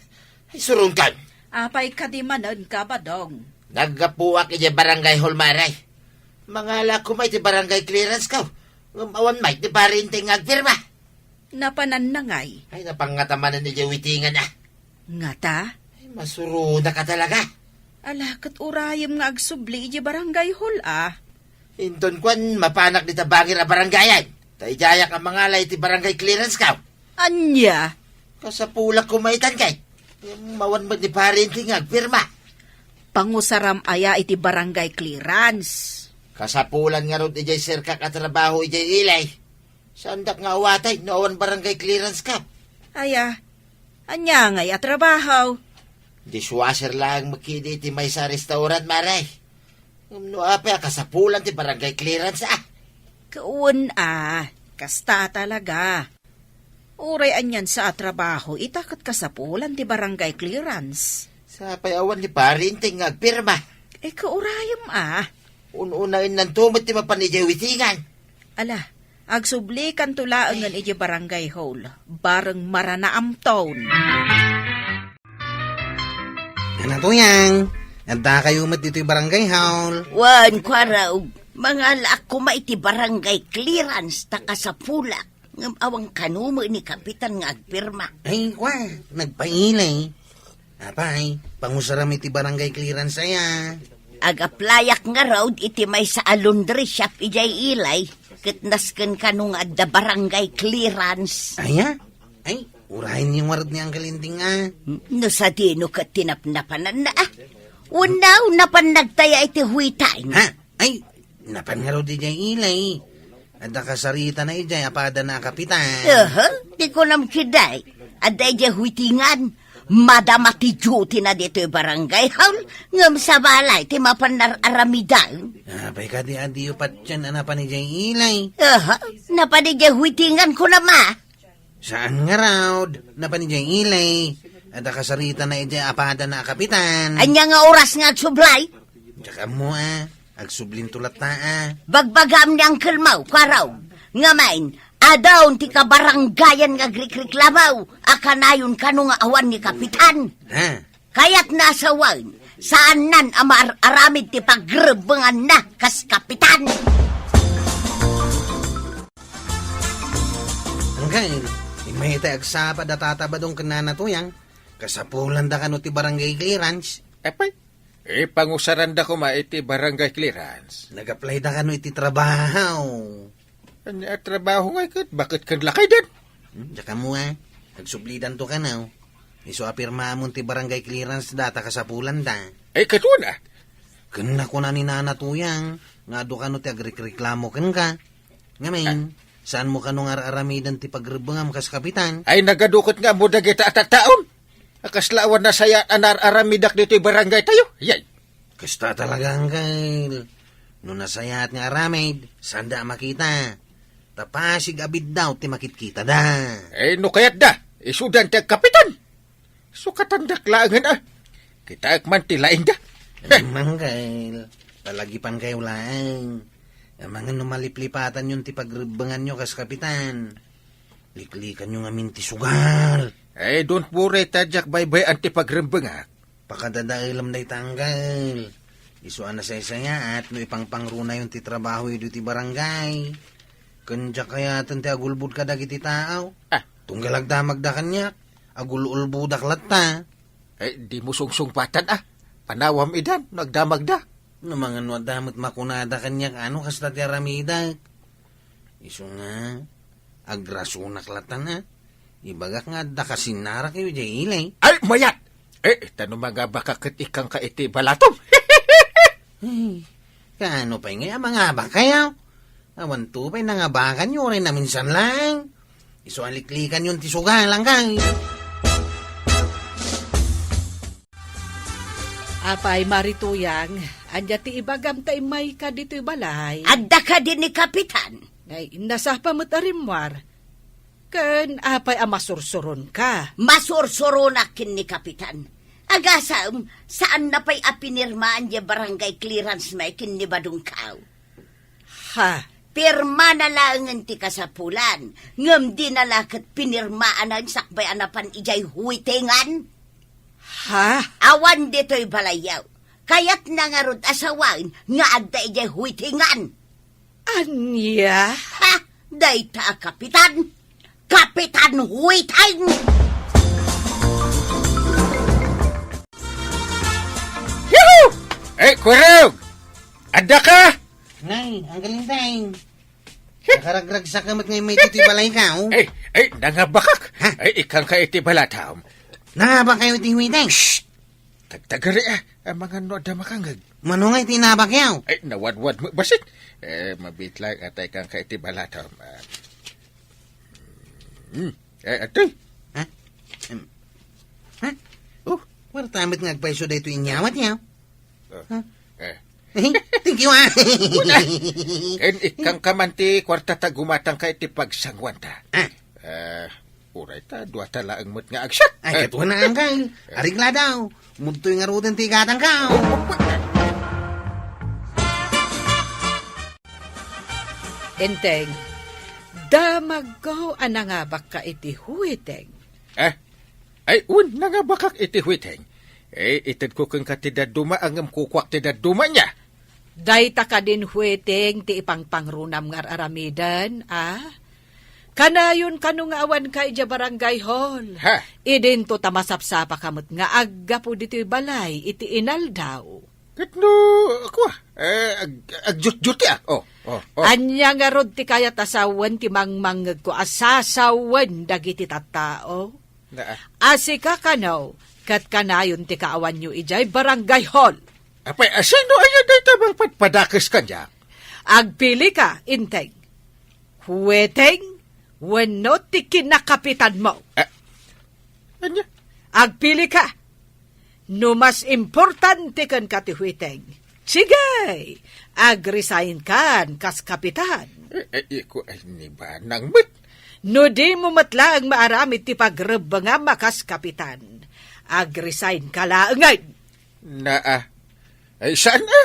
Ay, suronkan. Apay kadi manen ka, Badong? Naggapuak idiay barangay hall, Mare. Mangala koma iti barangay clearance ko. Ngem awan met ni Pari Enteng nga agpirma. Napananna ngay? Ay, napangngata manen idiay witingan, a. Ngata? Ay, masuronak a talaga. Ala, ket urayem nga agsubli idiay barangay hall, a. Inton kuan, mapanak dita bangir a barangayan. Ta idiayak a mangala iti barangay clearance ko. Ania? Kasapulak koma itan kay. Awan met ni Pari Enteng nga agpirma. Pangusaram aya iti barangay clearance? Kasapulan ngarud idiay serkak a trabaho idiay Ilay. Saandak nga awatay no awan barangay clearance ka. Aya, ania ngay a trabaho? Dishwasher laeng met kadi iti maysa a restaurant, Mare. Ngem no apay a kasapulan ti barangay clearance, a? Wen a, kasta talaga. Uray anian sa a trabaho, ita ket kasapulan ti barangay clearance. Sapay awan ni Pari Enteng nga agpirma. E, kaurayem a. Un-unaennanto met ti mapan idiay witingan. Ala, agsublikanto laengen idiay barangay hall, bareng maranaamton. Nana Tuyang, addakayo met ditoy barangay hall. Wen, Kuaraw, mangalaak koma iti barangay clearance ta kasapulak. Ngem awan kano met ni Kapitan nga agpirma. Ay, kwa, nagpailay. Apay, pangusaram iti barangay clearance aya. Agaplayak ngarud iti maysa a laundry shop idiay Ilay, ket nasken kano nga adda barangay clearance. Aya? Ay, urayen ni ngarud ni Uncle Enteng, a. No sadino ket ti napnapananna, a. Wenno, napannagtaya iti huitan. Ha? Ay, napan ngarud idiay Ilay. Adda kasaritana idiay a padana a kapitan. Aha, ti kunam ketdi. Adda idiay huitingan. Madama ti duty na ditoy barangay hall. Ngem sabali ti mapan ar-aramiden. Apay kadi a diyo patien a napan idiay Ilay. Aha, napan idiay huitingan kunam a. Saan ngarud, napan idiay Ilay. Adda kasaritana idiay a padana a kapitan. Ania nga oras nga agsublay? Diak ammo a, agsublinto latta a. Bagbagam ni Uncle Mau, Kuaraw. Ngamin, adun ti kabarangayan nga agrikriklamo a kanayon kano nga awan ni Kapitan. Ha? Kayatna a sawen, saannan a maar-aramid ti pagrebbenganna kas kapitan. Uncle, immay tay agsapa da Tata Badong ken Nana Tuyang, kasapulanda kano ti barangay clearance? Apay, ipangusaranda koma iti barangay clearance. Nag-apply da kano iti trabaho. Ania a trabaho ngay ket? Baket ken lakayden? Hmm, diak ammo a. Agsublidanto kano. Isu a pirmamon ti barangay clearance da ta kasapulanda. Ay, ket wen a. Ken nakuna ni Nana Tuyang, nga adu kano ti agrikriklamo kenka. Ngamin, saanmo kano nga ar-aramiden ti pagrebbengam kas kapitan? Ay, nagadu ket nga ammo dagita a tattaom. A kasla awan nasayaat a naar-aramidak ditoy barangay tayo. Yay. Kasta talaga, Uncle. No nasayaat nga aramid, saanda a makita. Ta pasig a biddaw ti makitkitada. Eh, no kayatda, isudan ti agkapitan. Sukatandak laengen a. Kitaek man ti laingda. Uncle, palagipankayo laeng. Amangan no maliplipatanyon ti pagrebbenganyo kas kapitan. Liklikanyo ngamin ti sugal. Eh, don't worry, ta diak baybay-an ti pagrembengak. Pakadadaelem dayta, Uncle. Isu a nasaysayaat no ipangpangrunayon ti trabaho idi ti barangay. Ken diak kayaten ti agulbod kadagiti tao. Ah. Tunggal agdamagda kaniak, agul-ulbodak latta. Eh, dimo sungsungpatan a. Panawam idan no agdamagda. No mangano adda met makunada kaniak ano kasta ti aramidek. Isu nga, agrasunak latta a. Ibagak nga adda kasinnarak idiay ilay. Ay, mayat! Eh, ta no mangabaka ket ikkanka iti balatom. Ay, kaano pay ngay a mangabakayo? Awan to pay nangabakanyo, uray naminsan lang. Isu a liklikanyon ti sugal, Uncle. Apay, Marituyang, ania ti ibagam ta immayka ditoy balay? Adda kadi ni Kapitan? Ay, nasapa met a rimmuar. Ken apay a masursuronka? Masursuronak ken ni Kapitan. Agasem, saanna pay a pinirmaan diay barangay clearance mi ken ni Badong Kao. Ha? Pirmana laengen ti kasapulan, ngem dina la ket pinirmaanna sakbay a napan idiay huwetengan. Ha? Awan ditoy balayyo. Kayatna ngarud a sawen nga adda idiay huwetengan. Ania? Ha? Dayta a kapitan? Kapitan Huweteng! Yuhu! Eh, Kurog! Adda ka? Nay, ang galing, Tay. Nakaragragsak ka met nga may dito'y balay ka, oh. Ay, ay, nangabakak. Ha? Ay, ikangka iti balatam. Nangabak kayo iti huweteng? Shh! Tagtagari, ah. Amangan no adda makangeg. Mano nga iti nabak yaw? Ay, nawadwad mo, basit. Eh, mabitlag, atay kangka iti balatam. Ah. Hmm. Eh, atoy. Ha? Em. Ha? Oh. Warta met nga agpayso daytoy inyawat yaw. Oh. Ha? Eh. Thank you, ah. Una. Ken ikkan ka man ti kuarta ta gumatang ka iti pagsanguanta. Ah. Eh, uray ta, dua ta laeng met nga agsat. Ay, eh. Ket una, angkal. Arigla daw. Mudtoy ngaruden ti igatang ka. Enteng, damagko a nangabakka iti huweteng. Eh? Ay, wen, nangabakak iti huweteng. Eh, itedko kenka ti dadduma, ngem kukuak ti dadduma nia. Dayta kadin huweteng ti ipangpangrunam nga ar-aramiden, a? Kanayon kano nga awanka idiay barangay hall. Ha? Idinto ta masapsapaka met nga aggapu ditoy balay iti inaldaw. Ket no, kua, eh, ag-, agjutjutiak. Oh, oh, oh. Ania ngarud ti kayat a sawen ti mangmangngegko a sasawen dagiti tattao? Na, ah. A sika kano, ket kanayon ti kaawanyo idiay barangay hall. Apay, a sino aya dayta mangpadpadakes kaniak? Agpilika, Enteng. Huweteng wenno ti kinakapitanmo? Ah, ania? Agpilika. No mas importante kenka ti huweteng, sige, agresign kan kas kapitan. Eh, eh, iku, ay, ni banang met. No dimo met laeng maaramid ti pagrebbengam a kas kapitan, agresign ka laengen. Naa. Ay, saan a?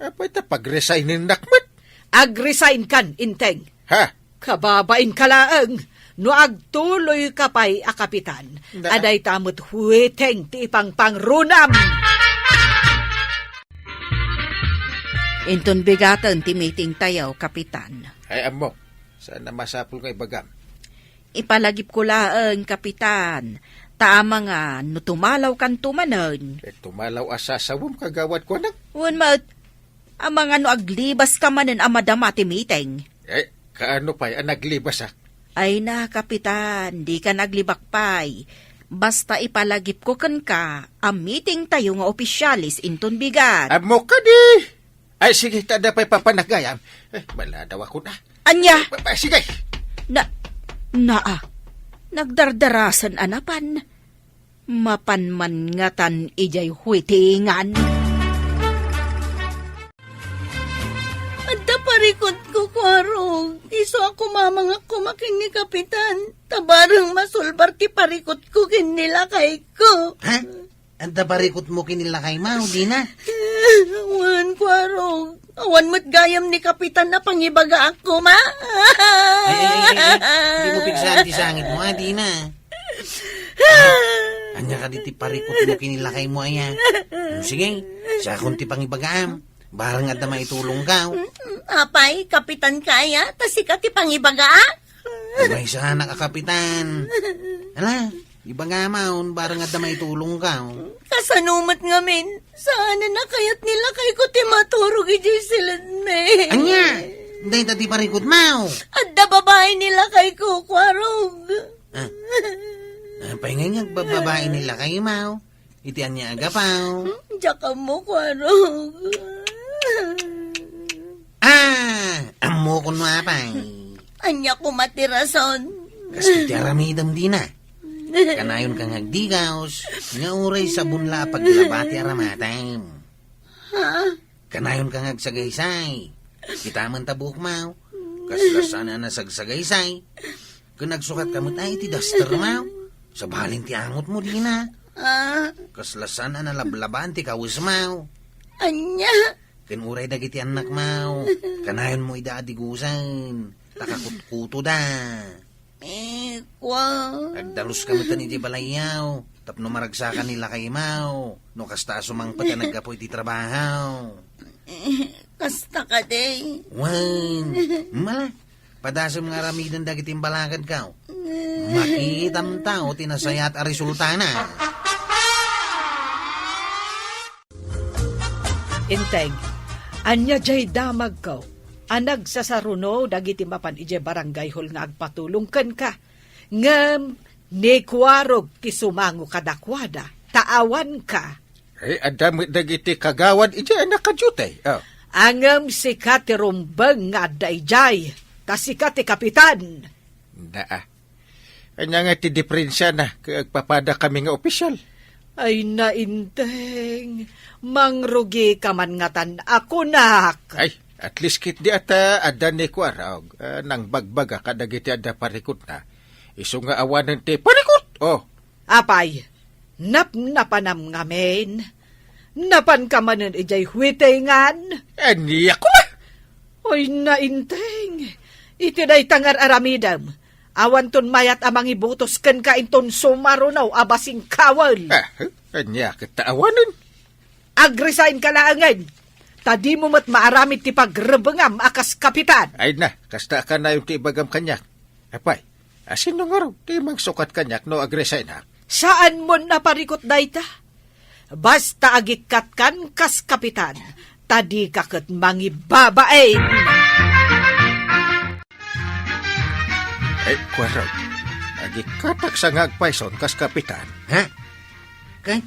Apay ta pagresigninnak met? Agresign kan, Enteng. Ha? Kababain ka laeng no agtuloy ka pay a kapitan. Na- a dayta met huweteng ti ipangpangrunam. Inton bigaten ti meeting tayo, Kapitan. Ay, ammo. Saan a masapul nga ibagam? Ipalagipko laeng, Kapitan. Ta amangan no tumalawkanto manen. Eh, tumalaw a sasawem, kagawad, kunak. Wen met, amangan no aglibaska manen a madama ti meeting. Eh, kaano pay a naglibasak? Ay na, Kapitan, dika naglibak pay. Basta ipalagipko kenka a meeting tayo nga opisyales inton bigat. Ammo kadi! Ay, sige, ta adda pay papanak gayam. Eh, maladaw ako na. Ania? Eh, pa-, pa-, sige. Na, naa. Nagdardarasan a napan. Mapan man ngatan idiay huwitengan. Adda parikutko, Kuarog. Isu a kumamangak koma ken ni Kapitan. Ta bareng masulbar ti parikutko ken ni lakayko. Ha? Adda parikutmo ken ni lakaymo, Dina? Wen, Kuarog. Awan met gayam ni Kapitan a pangibagaak koma. Ay, ay, ay, ay, ay. Di mo pigsaan ti sangitmo, a, Dina. Ania kadi ti parikutmo ken ni lakaymo, aya? Hmm, sige, siakon ti pangibagaam. Bareng adda maitulongka, oh. Mm, apay, kapitan ka aya, ta sika ti pangibagaak. Maysanak a kapitan. Ala, ibagam, bareng adda maitulongka, oh. Kasano met ngamin? Saanen a kayat ni lakayko ti maturog idiay siledmi. Ania? Dayta ti parikutmo. Adda babai ni lakayko, Kuarog. Ah. Apay ngay nga agbababai ni lakaymo? Iti ania a gapu? Hmm, diak ammo, Kuarog. Ah, ammokon no apay. Ania koma ti rason? Kas iti aramidem, Dina. Kanayon ka nga agdigaus, nga uray sabon la a paglaba ti aramatem. Ha? Kanayon ka nga agsagaysay. Kita man ta buok maw. Kasla saan a nasagsagaysay. Ken agsukat ka met ay ti daster maw. Sabalin ti angot mo dina. Ah. Kasla saan a nalablabaan ti kawes maw. Anya? Ken uray dagiti annak maw. Kanayon mo ida a digusen. Ta kakutkuto da. Eh, kwa. Agdalus ka met idiay balayyo, tapno maragsakan ni lakay maw, no kasta a sumangpet a naggapu iti trabaho. Eh, kasta kadi. Wen, mala, padasem nga aramiden dagiti imbalakadko. Makitam ta o ti nasayaat a resultana. Integ, ania jay damagko a nagsasaruno dagiti mapan idiay barangay hall nga agpatulong kenka? Ngem ni Kuarog ti sumango kadakuada, ta awanka. Eh, adda met dagiti kagawad idiay a nakadiute. Oh. Ngem sika ti rumbeng nga adda idiay, ta sika ti kapitan. Naa. Ania nga ti diferensiana ket agpapadakami nga opisyal? Ay, nainteng, mangrugika man ngatan a kunak. Ay, at least ketdi a ta adda ni Kuarog, ah, nangbagbaga kadagiti adda parikutna. Isu nga awanen ti parikut! Oh. Apay, napnapanam ngamin? Napanka manen idiay huitingan? Ania koma? Oy, nainteng. Iti dayta nga ar-aramidem, awanton mayat a mangibutos kenka inton sumaruno a basing kawen. Ah, ania ket ta awanen? Agresign ka laengen, ta dimo met maaramid ti pagrebengam a kas kapitan. Ay na, kasta a kanayon ti ibagam kaniak. Apay, a sino ngarud ti mangsukat kaniak no agresignak? Saanmon a parikut dayta. Basta agikkatkan kas kapitan, ta dika ket mangibabain. Eh, Kuarog, agikkatak sa nga agpayson kas kapitan. Ha? Kay,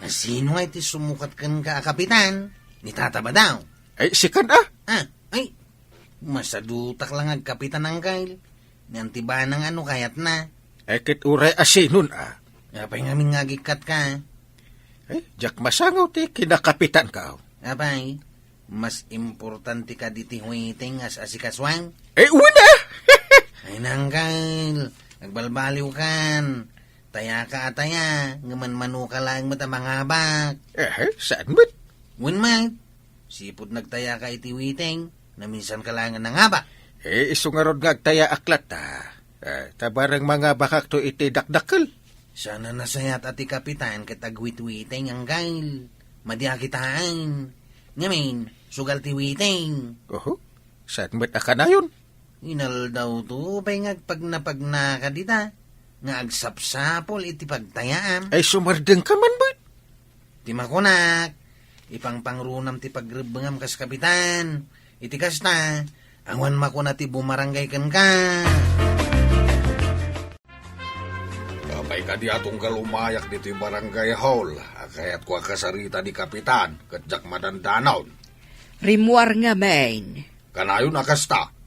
a sino nga iti sumukat kenka a kapitan? Ni Tata Badaw. Ay, sikan a? Ah, ay, masadutak la nga agkapitan, Angkel. Ni Auntie Bana nga no kayatna. Ay, ket uray a sinon a? Apay ngamin nga agikkatka? Ay, diak masango ti kinakapitanka. Apay, mas importante kadi ti huiting a asikasuan? Ay, wen a! Ay, Angkel, agbalbaliwkan. Tayaka a taya, ngem manmanoka laeng met a mangabak. Eh, saan met? Wen met, sipud nagtayaka iti huiting, naminsanka laeng a nangabak. Eh, isu ngarud nga agtayaak latta. Eh, ta bareng mangabakakto iti dakdakkel. Saan a nasayaat a ti kapitan ket agwitwiting, Angkel. Madi a kitaan. Ngamin, sugal ti huiting. Oho, saan met a kanayon? Inaldawto pay nga agpagnapagnaka dita, nga agsapsapul iti pagtayaam. Ay, sumardengka man met. Ti makunak, ipangpangrunam ti pagrebbengam kas kapitan. Iti kasta, awan makuna ti bumarangay kenka. Apay kadi a tunggal umayak ditoy barangay hall, a kayatko a kasarita ni kapitan, ket diak madandanaw. Rimmuar ngamin. Kanayon a kasta.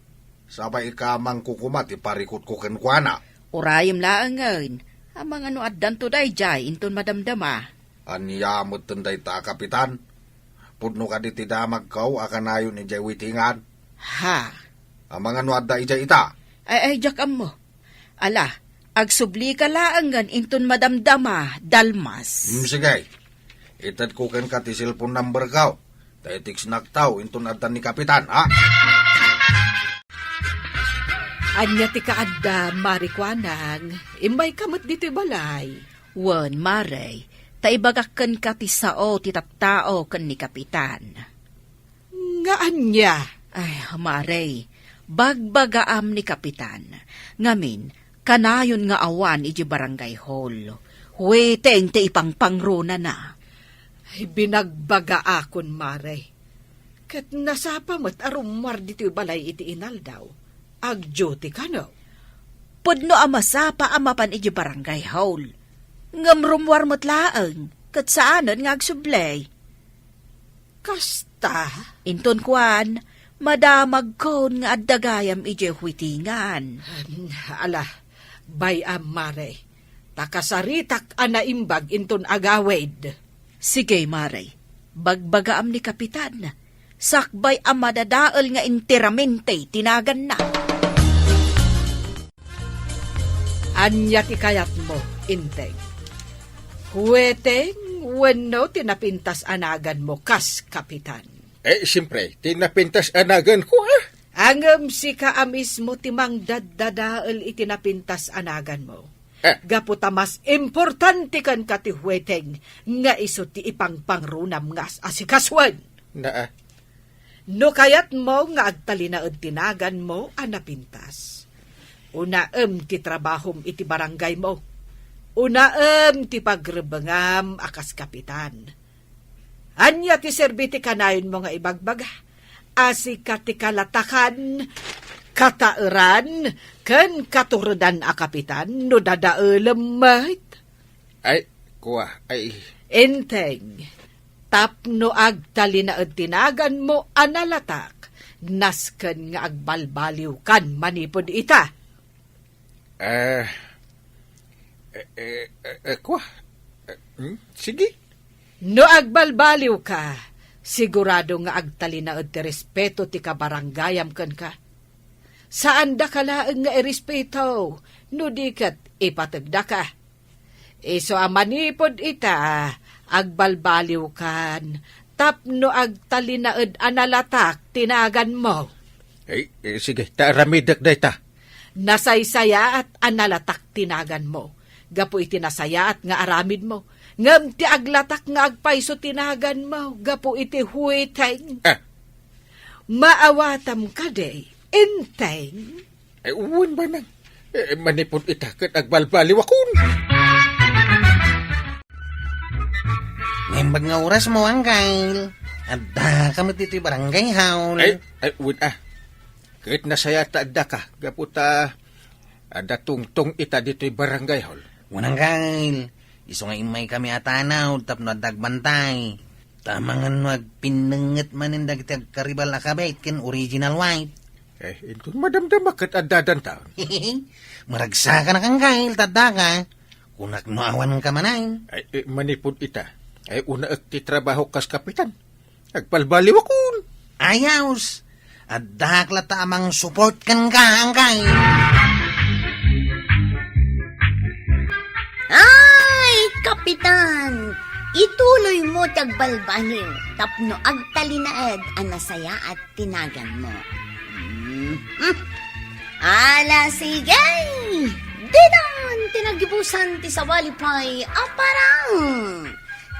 Sapay ika mangkukuma ti parikutko kenkuana. Urayem laengen, amangan no addanto daydiay inton madamdama. Ania metten dayta a kapitan? Pudno kadi ti damagko a kanayon idiay witingan? Ha? Amangan no adda idiay ita? Ay, ay, diak ammo. Ala, agsublika laengen inton madamdama, Dalmas. Hmm, sige. Itedko kenka ti cellphone numberko. Ta i-textnakto inton adda ni kapitan, ha? Ania ti kaadda, Mare Kuanang? Immayka met ditoy balay. Wen, Mare, ta ibagak kenka ti sao ti tattao ken ni kapitan. Nga ania? Ay, Mare, bagbagaam ni kapitan. Ngamin, kanayon nga awan idiay barangay hall. Huiting ti ipangpangrunana. Ay, binagbagaakon, Mare. Ket nasapa met a rummuar ditoy balay iti inaldaw. Agduty kano? Pudno a masapa a mapan idiay barangay hall. Ngem rummuar met laeng, ket saanen nga agsubli. Kasta? Inton kuan, madamagkon nga adda gayam idiay huitingan. Ala, bay-am, Mare. ta kasaritak a naimbag inton agawid. Sige, Mare. Bagbagaam ni Kapitan. Sakbay a madadael nga enteramente ti naganna. Ania ti kayatmo, Enteng? Hueteng wenno ti napintas a naganmo kas kapitan? Eh, siyempre, ti napintas a naganko, ah. Ngem sika a mismo ti mangdaddadael iti napintas a naganmo. Eh. Gapu ta mas importante kenka ti hueteng nga isu ti ipangpangrunam nga as-asikasuen. Naa. No kayatmo nga agtalinaed ti naganmo a napintas, unaem ti trabahom iti barangaymo. Unaem ti pagrebengam a kas kapitan. Ania ti serbi ti kanayonmo nga ibagbaga a sika ti kalatakan, kataeran, ken katuredan a kapitan no dadaelem met? Ay, kua, ay. Enteng, tapno agtalinaed ti naganmo a nalatak, nasken nga agbalbaliwkan manipud ita. Eh, eh, eh, eh, eh, kua? Eh, hmm? Sige. No agbalbaliwka, sigurado nga agtalinaed ti respeto ti kabaranggayam kenka. Saandaka laeng nga irespeto, no di ket ipategdaka. Isu a manipud ita, agbalbaliwkan tapno agtalinaed a nalatak ti naganmo. Eh, eh, sige, ta aramidek dayta. Nasaysayaat a nalatak ti naganmo gapu iti nasayaat nga aramidmo, ngem ti aglatak nga agpayso ti naganmo gapu iti hueteng. Ah. Maawatam kadi, Enteng? Eh, wen, manang. Eh, manipud ita ket agbalbaliwakon. Naimbag nga orasmo, Angkel. Addaka met ditoy barangay hall. Ay, ay, wen, ah. Ket nasayaat ta addaka, gapu ta adda tungtong ita ditoy barangay hall. Wen, Angkel. Isu nga immaykami a tanawd tapno adda agbantay. Ta amangan no agpinnengnget manen dagiti agkaribal a kabet ken original wife. Eh, inton madamdama ket adda danton. Maragsakanak, Angkel, ta addaka. Kunak no awanka manen. Ay, eh, manipud ita. Ay, unaek ti trabaho kas kapitan. Agbalbaliwakon. Ayos. Addak latta a mangsupport kenka, Angkel. Ay, Kapitan! Ituloymo ti agbalbaliw tapno agtalinaed a nasayaat ti naganmo. Mm. Ala, sige! Ditan ti nagibusan ti sabali pay a parang.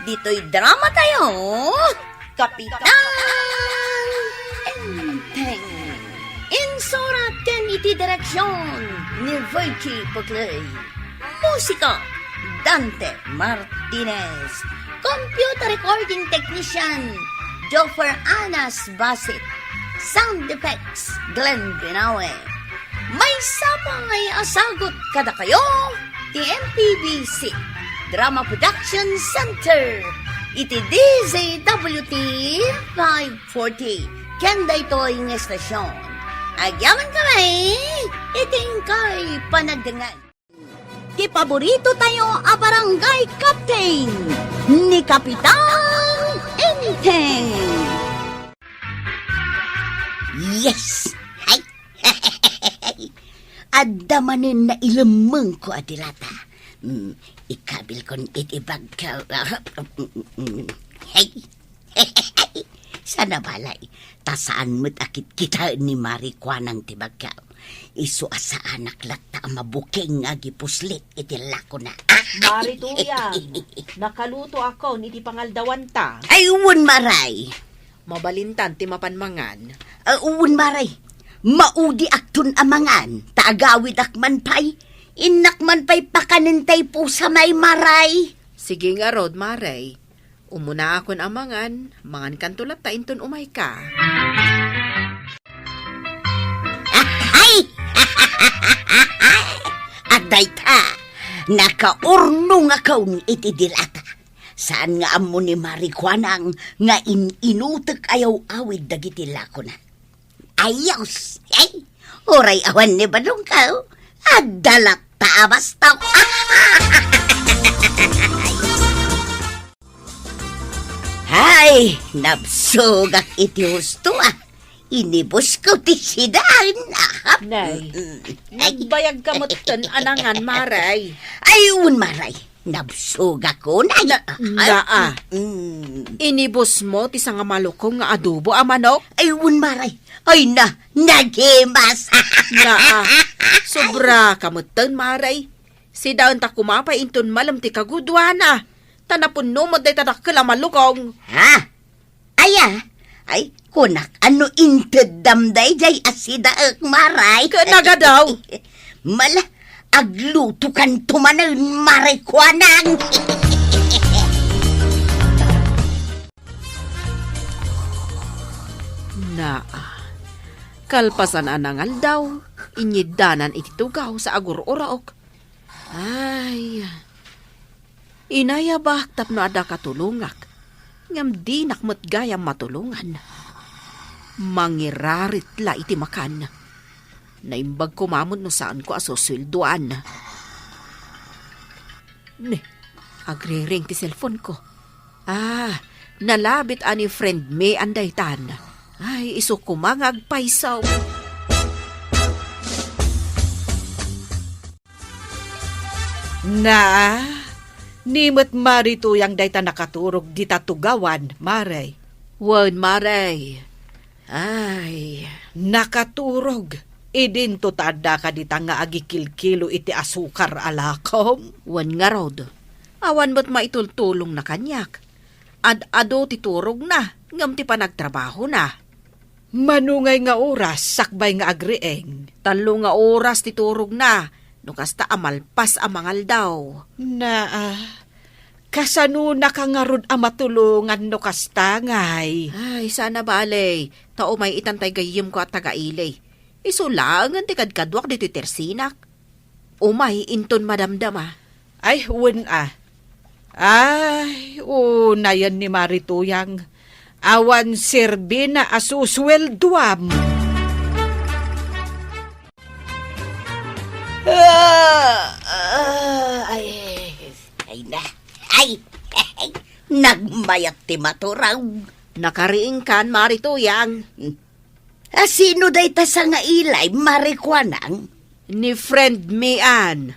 Ditoy drama tayo, Kapitan Enteng. Insurat ken iti direksyon ni Virgie Puclay. Musika, Dante Martinez. Computer recording technician, Joffer Anas Basit. Sound effects, Glenn Binawe. Maysa pay a sagut kadakayo ti M P B C Drama Production Center iti D Z W T five forty ken daytoy nga estasyon. Agyaman kami iti inkay panagdengngeg. Ti paborito tayo a barangay captain, ni Kapitan Enteng. Yes! Hay! Adda manen nailemmengko a dilata. Mm, ikabilkon iti bagko. Hay! Sana balay, ta saan met a kitkitaen ni Mari Kuanang ti bagko. Isu a saanak latta a mabukeng nga agipuslit iti lakona. Mari Tuyang, nakalutoakon iti pangaldawanta. Ay, wen, Maray. Mabalintan ti mapan mangan. Ah, wen, Maray. Maudiakton a mangan, ta agawidak man pay. Innak man pay pakanen tay pusa, Maray. Sige ngarud, Maray. Umunaakon a mangan, mangankanto latta inton umayka. Ay! Adda ita, nakaurnongakon iti dilata. Saan nga ammo ni Mari Kuanang nga in-inutek a yaw-awid dagiti lakona. Ayos! Ay, uray awan ni badongko, adda latta a bastok. Hay, nabsogak iti husto, ah. Inibusko ti sidan. Nay, mm, ay, nagbayag ka metten a nangan, Maray. Ay, un, Maray. Nabsogak, un. Ay, na, ah, naa. Mm. Inibusmo ti sangamalukong nga adobo a manok? Ay, un, Maray. Ay, na, nagimas. Naa. Sobra ka metten, Maray. Sidaen ta kumapay inton malem ti kaguduana. Ta napunno met dayta dakkel a malukong. Ha? Aya? Ay, kunak, ano inteddam dayjay a sidaek, Maray? Ket nagadaw. Mala, aglutokan to manen, Maray Kuanang. Naa. Kalpasan a nangaldaw, inyiddanan iti tugaw sa agur-urok. Ay, inayabak tapno adda katulongak, ngem dinak met gayam matulongan. Mangirarit la iti makan. Naimbag koma met no saanko a susueldoan. Ne, agriring ti cellphone ko. Ah, nalabit a ni friend mi anday tan. Ay, isu koma nga agpayso. Naa, ni met Mari Tuyang dayta nakaturog dita tugawan, Mare. Wen, Mare. Ay. Nakaturog. Idinto ta adda ka dita nga agikilkilo iti asukar a lakom? Wen ngarud. Awan met maitultulongna kaniak. Ad-adu ti turogna, ngem ti panagtrabahona. Mano ngay nga oras sakbay nga agriing? Tallo nga oras ti turogna, no kasta a malpas a mangaldaw. Naa, kasanonaka ngarud a matulongan no kasta ngay? Ay, saan a bale, ta umay-itan tay gayyemko a taga-ili. Isu laengen ti kadkaduak ditoy tersinak. Umay inton madamdama. Ay, wen a. Ay, unayen ni Mari Tuyang. Awan serbina a susueldoam. Ah, ah, ay, ay na. Ay, ay, nagmayat ti maturog. Nakariingkan, Mari Tuyang. A sino dayta sangailay, Mari Kuanang? Ni friend mi, Ann.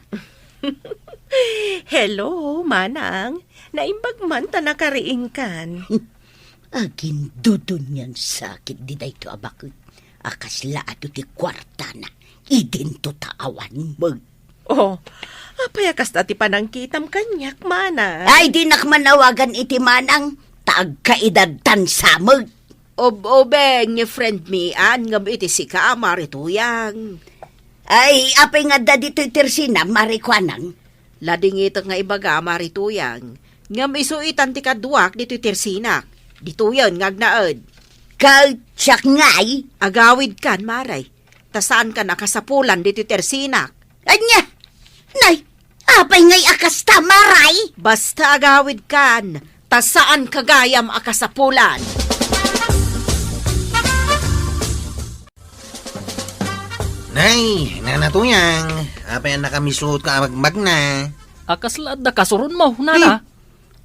Hello, Manang. Naimbag man ta nakariingkan. Agindudun niyan sakit di dayto a baket. A kasla adu ti kuartana. Idinto ta awan met. Oh, apay a kasta ti panangkitam kaniak, Manang? Ay, dinak man awagan iti Manang. Ta agkaedad tan sa met. Ob-obeng ni friend mi, Ann, ngem iti sika, Mari Tuyang. Ay, apay nga adda ditoy tersina, Mari Kuanang? Ladingitek nga ibaga, Mari Tuyang, ngem isu itan ti kaduak ditoy tersinak. Ditoyen nga agnaed. Ket siak ngay? Agawidkan, Mare. Ta saankan a kasapulan ditoy tersinak. Ania? Nay, apay ngay a kasta, Maray? Basta agawidkan, ta saanka gayam a kasapulan. Nay, Nana Tuyang, apay a nakamisuot ka a magmagna? A kasla adda kasuronmo, Nana? Hmm.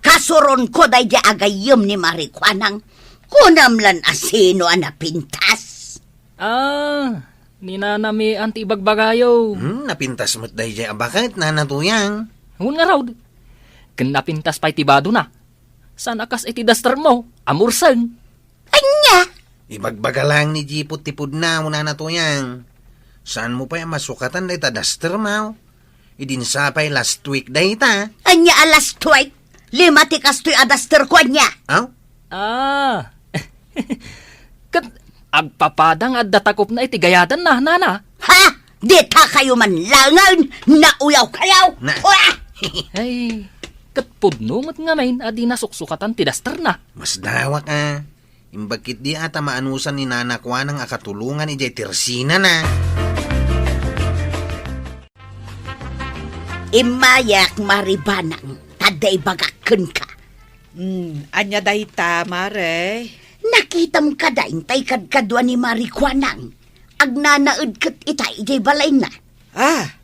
Kasuronko daydi a gayyem ni Mari Kuanang. Kunam lan a sino a napintas? Ah, ni Nana Mian ti ibagbagayo. Hmm, napintas met daydiay a baket, Nana Tuyang. Wen ngarud. Ken napintas pay ti badona. Saan a kas iti daster mo, a murseng. Ania? Ibagbaga laeng ni Jipot ti pudna, Nana Tuyang. Saan mo pay a masukatan dayta daster mo? Idin sa pay last week dayta. Ania a last week? Lima ti kastoy a daster ko, ania? Aw? Ah. Ket agpapada nga adda takopna iti gayadanna, Nana. Ha? Dita kayo man langen, nauyaw kayo. Na. Uah! Ay, ket pudno met ngamin a di nasuksukatan ti dasterna. Masdawak a. Imbag ketdi a ta maanusan ni Nana Kuanang a katulongan idiay tersinana. Immayak, Mari Banang, ta adda ibagak kenka. Hmm, ania dayta, Mare? Nakitam kadi tay kadkadua ni Mari Kuanang? Agnanaed ket ita idiay balayna. Ah,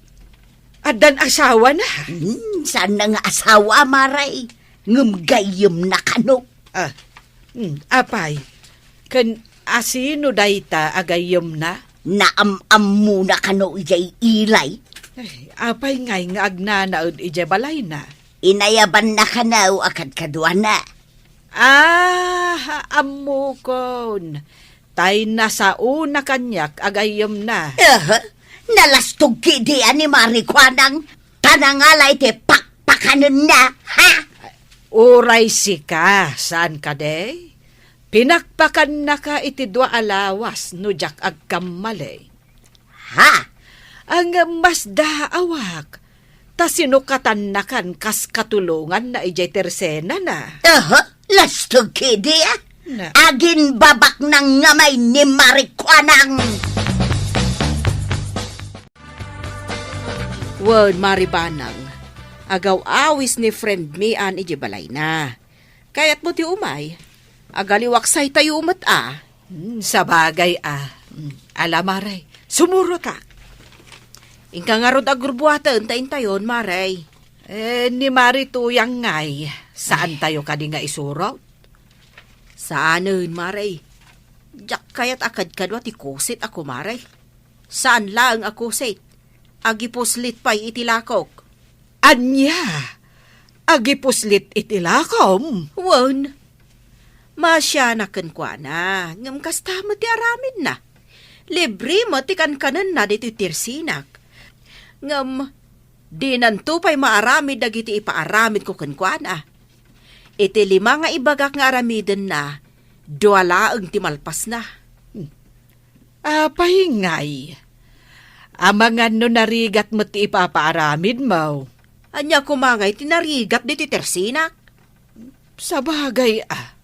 addan asawana? Hmm, Saanna nga asawa, Mare, ngem gayyemna kano. Ah, hmm, apay, ken asino dayta a gayyemna? Naam-ammona kano idiay Ilay. Ay, apay ngay nga agnanaed idiay balayna? Inayabanna kano a kadkaduana. Ah, ammokon. Tay nasaona kaniak a gayyemna. Aha, nalastog ketdi a ni Mare Kuanang, ta nangala iti pakpakanenna, ha? Uray sika, saan kadi? Pinakpakannaka iti dua a lawas no diak agkamali. Ha? Ngem masdaawak, ta sinukatannakan kas katulonganna idiay tersenana. Aha, lastog ketdi, ah. Na- Aginbabaknang ngamay ni Mare Kuanang. Wen, Mare Banang, agaw-awis ni friend mi an idiay balayna. Kayatmo ti umay? Agaliwaksaytayo met a. Hmm, sabagay a. Hmm, ala, Mare, sumurotak. Inka ngarud a gurbuaten ta intayon, Mare. Eh, ni Mare Tuyang ngay, saantayo kadi nga isurot? Saanen, Mare. Diak kayat a kadkadua ti kusit a kumare. Saan laeng a kusit. Agipuslit pay iti lakok. Ania? Agipuslit iti lakom? Wen. Maasianak kenkuana, ngem kasta met ti aramidna. Libre met ti kankanenna ditoy tersenak. Ngem dinanto pay maaramid dagiti ipaaramidko kenkuana. Iti lima nga ibagak nga aramidenna, dua laeng ti malpasna. Hmm. Apay ngay? Amangan no narigat met ti ipapaaramidmo. Ania koma ngay ti narigat ditoy tersenak? Sabagay a.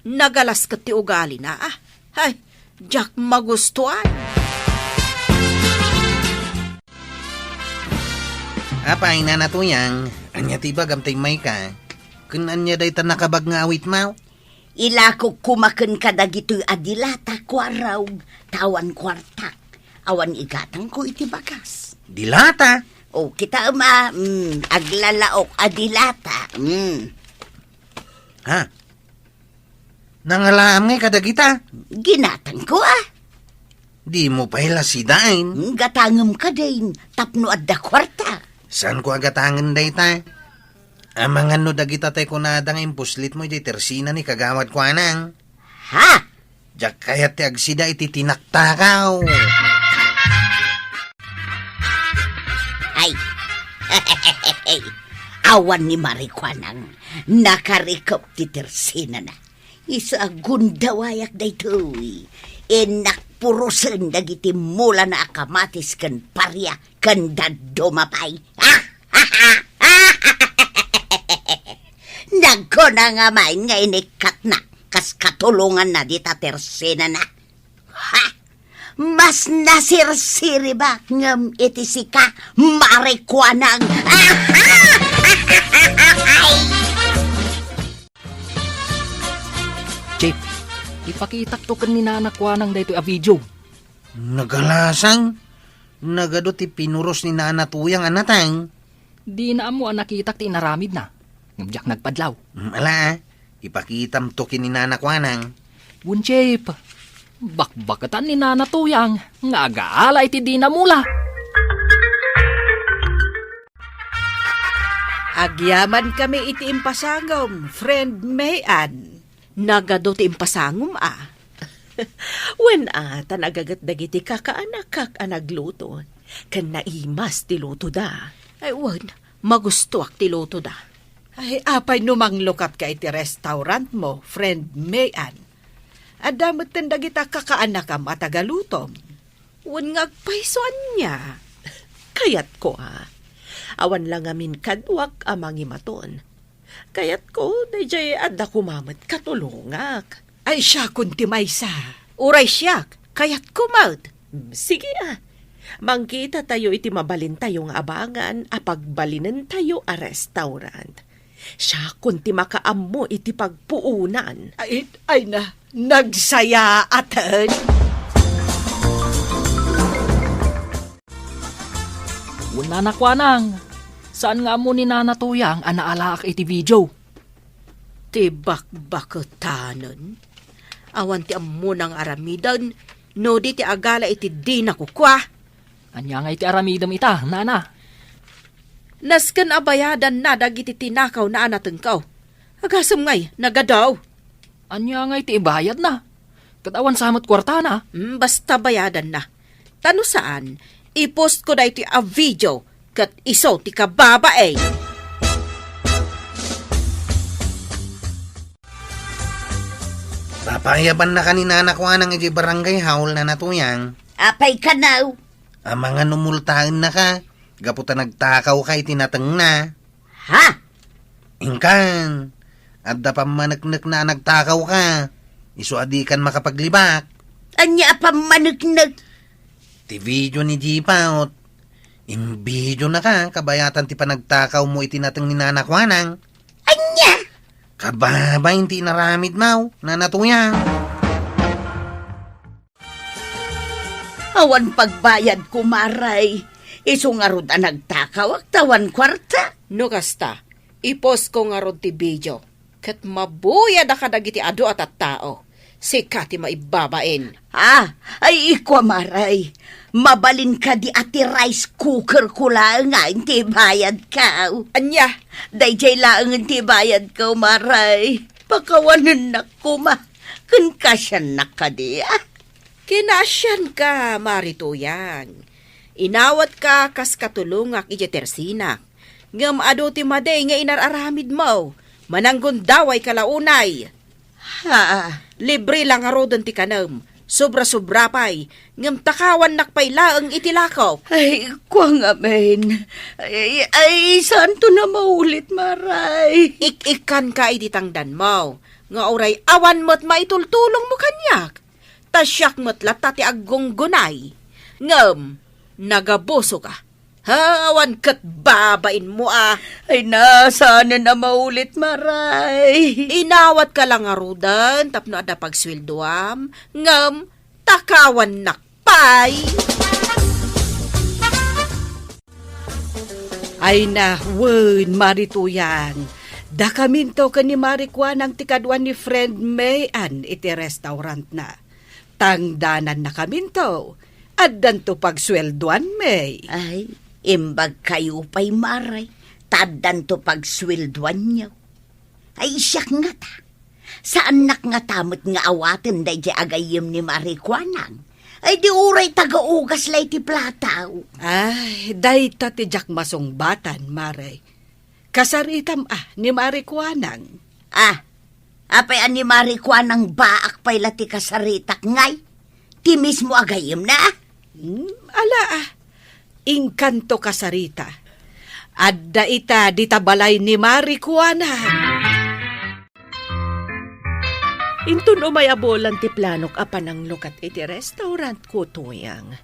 Nagalas ket ti ugalina a. Ay, diak magustuan. Apay, Nana Tuyang, ania ti ibagam ta immayka? Ken ania dayta nakabag nga awitmo? Ilakok koma kenka dagitoy a dilata, kuarog, ta awan kuartak. Awan igatangko iti bagas. Dilata? O, kitaem a, mm, aglalaok a dilata. Mm. Ha? Nangalaam ngay kadagita? Ginatangko a. Dimo pay la sidaen. Mm, gatangem kadin, tapno adda kuarta. Saanko a gatangen dayta? Amangan no dagita tay kunada nga impuslitmo iti tersina ni Kagawad Kuanang. Ha? Diak kayat ti agsida iti tinaktakaw. Ay. Awan ni Mare Kuanang, nakarikep ti tersenana. Isu a gundawayak daytoy. Innak purosen dagiti mulana a kamatis ken paria ken dadduma pay. Nagkuna nga main nga inikkatna kas katulonganna dita tersenana. Ha? Mas nasirsiribak ngem iti sika, Mare Kuanang. Chief, ipakitak to ken ni Nana Kuanang daytoy a video. Nagalasang, nagadu ti pinuros ni Nana Tuyang a natang. Dina ammo a nakitak ti inaramidna. Ngem diak nagpadlaw. Mm, ala, ah. Ipakitam to ken ni Nana Kuanang. Wen, Chief, bakbaketan ni Nana Tuyang nga agaala iti dina mula. Agyamankami iti impasangom, friend May Ann. Nagadu ti impasangom a. Wen a, ta nagaget dagiti kakaanakak a nagluto, ken naimas ti lutoda. Ay, wen, magustoak ti lutoda. Ay, apay no manglukatka iti restaurantmo, friend May Ann? Adda metten dagita kakaanakam a tagalutom. Wen nga agpayso ania? Kayatko a. Awan la ngamin kaduak a mangimaton. Kayatko, daydiay adda koma met katulongak. Ay, siakon ti maysa. Uray siak, kayatko met. Mm, sige a. Mangkitatayo iti mabalintayo nga abangan a pagbalinentayo a restaurant. Siakon ti makaammo iti pagpuonan. Ay, ay na, nagsayaaten. Wen, Nana Kuanang, Saan nga ammo ni Nana Tuyang a naalaak iti video? Ti bakbaketanen. Awan ti ammona nga aramiden, no di ti agala iti dina kukua. Ania nga iti aramidem ita, Nana? Nasken a bayadanna dagiti tinakawna a natengko. Agasem ngay, nagadaw. Ania nga iti ibayadna? Ket awan sa met kuartana? Hmm, basta bayadanna. Ta no saan, i-post ko daytoy a video ket isu ti kababain. Papayabannaka ni Nana Kuanang idiay barangay hall, Nana Tuyang. Apay kano? Amangan no multaennaka, gapu ta nagtakawka iti natengna. Ha? Inkan, adda pammaneknekna a nagtakawka. Isu a dikan makapaglibak. Ania a pammaneknek? Ti video ni Jipaut. Imbideonaka, kabayatan ti panagtakawmo iti nateng ni Nana Kuanang. Ania? Kababain ti inaramidmo, Nana Tuyang. Awan pagbayadko, Maray. Isu ngarud a nagtakawak ta awan kuarta. No kasta, i-post ko ngarud ti video. Ket mabuyad a kadagiti adu a tattao. Sika ti maibabain. Ah, ay, ikua, Maray. Mabalin kadi a ti rice cooker ko laeng nga inti bayadko? Ania? Daydiay laeng inti bayadko, Maray. Pakawanennak koma. Ken kasiannak kadi, ah? Kinasianka, Mari Tuyang. Inawatka kas katulongak idiay tersinak. Ngem adu ti madi nga inar-aramidmo. Mananggundawayka la unay. Ha? Libre la ngaruden ti kanem. Sobra-sobra pay. Ngem takawannak pay laeng iti lakok. Ay, kua ngamin. Ay, ay, saanton a maulit, Maray. Ik-ikkanka iti tangdanmo. Nga uray awan met maitultulongmo kaniak. Ta siak met latta ti aggunggunay. Ngem, nagabusoka. Ha, awan ket babainmo a. Ay, na, saanen a maulit, Maray. Inawatka la ngaruden tapno adda pagsueldoam, ngem takawannak pay. Ay na, wen, Mari Tuyang. Dakaminto ken ni Mari Kuanang ti kadua ni friend May Ann iti restaurantna. Tangdanannakaminto. Addanto pagsueldoan, May. Ay, imbagkayo pay, Maray. Ta addanto pagsueldoanyo. Ay, siak ngata. Saannak ngata met nga awaten daydiay agayyem ni Mari Kuanang. Ay, di uray taga-ugas la iti plataw. Ay, dayta ti diak masungbatan, Maray. Kasaritam a ni Mari Kuanang. Ah, apay a ni Mari Kuanang baak pay la ti kasaritak ngay? Ti mismo a gayyemna? Hmm, ala, ah. Inkanto kasarita. Adda ita dita balay ni Mari Kuanang. Inton umay a bulan ti planok a pananglukat iti restaurant ko, Tuyang.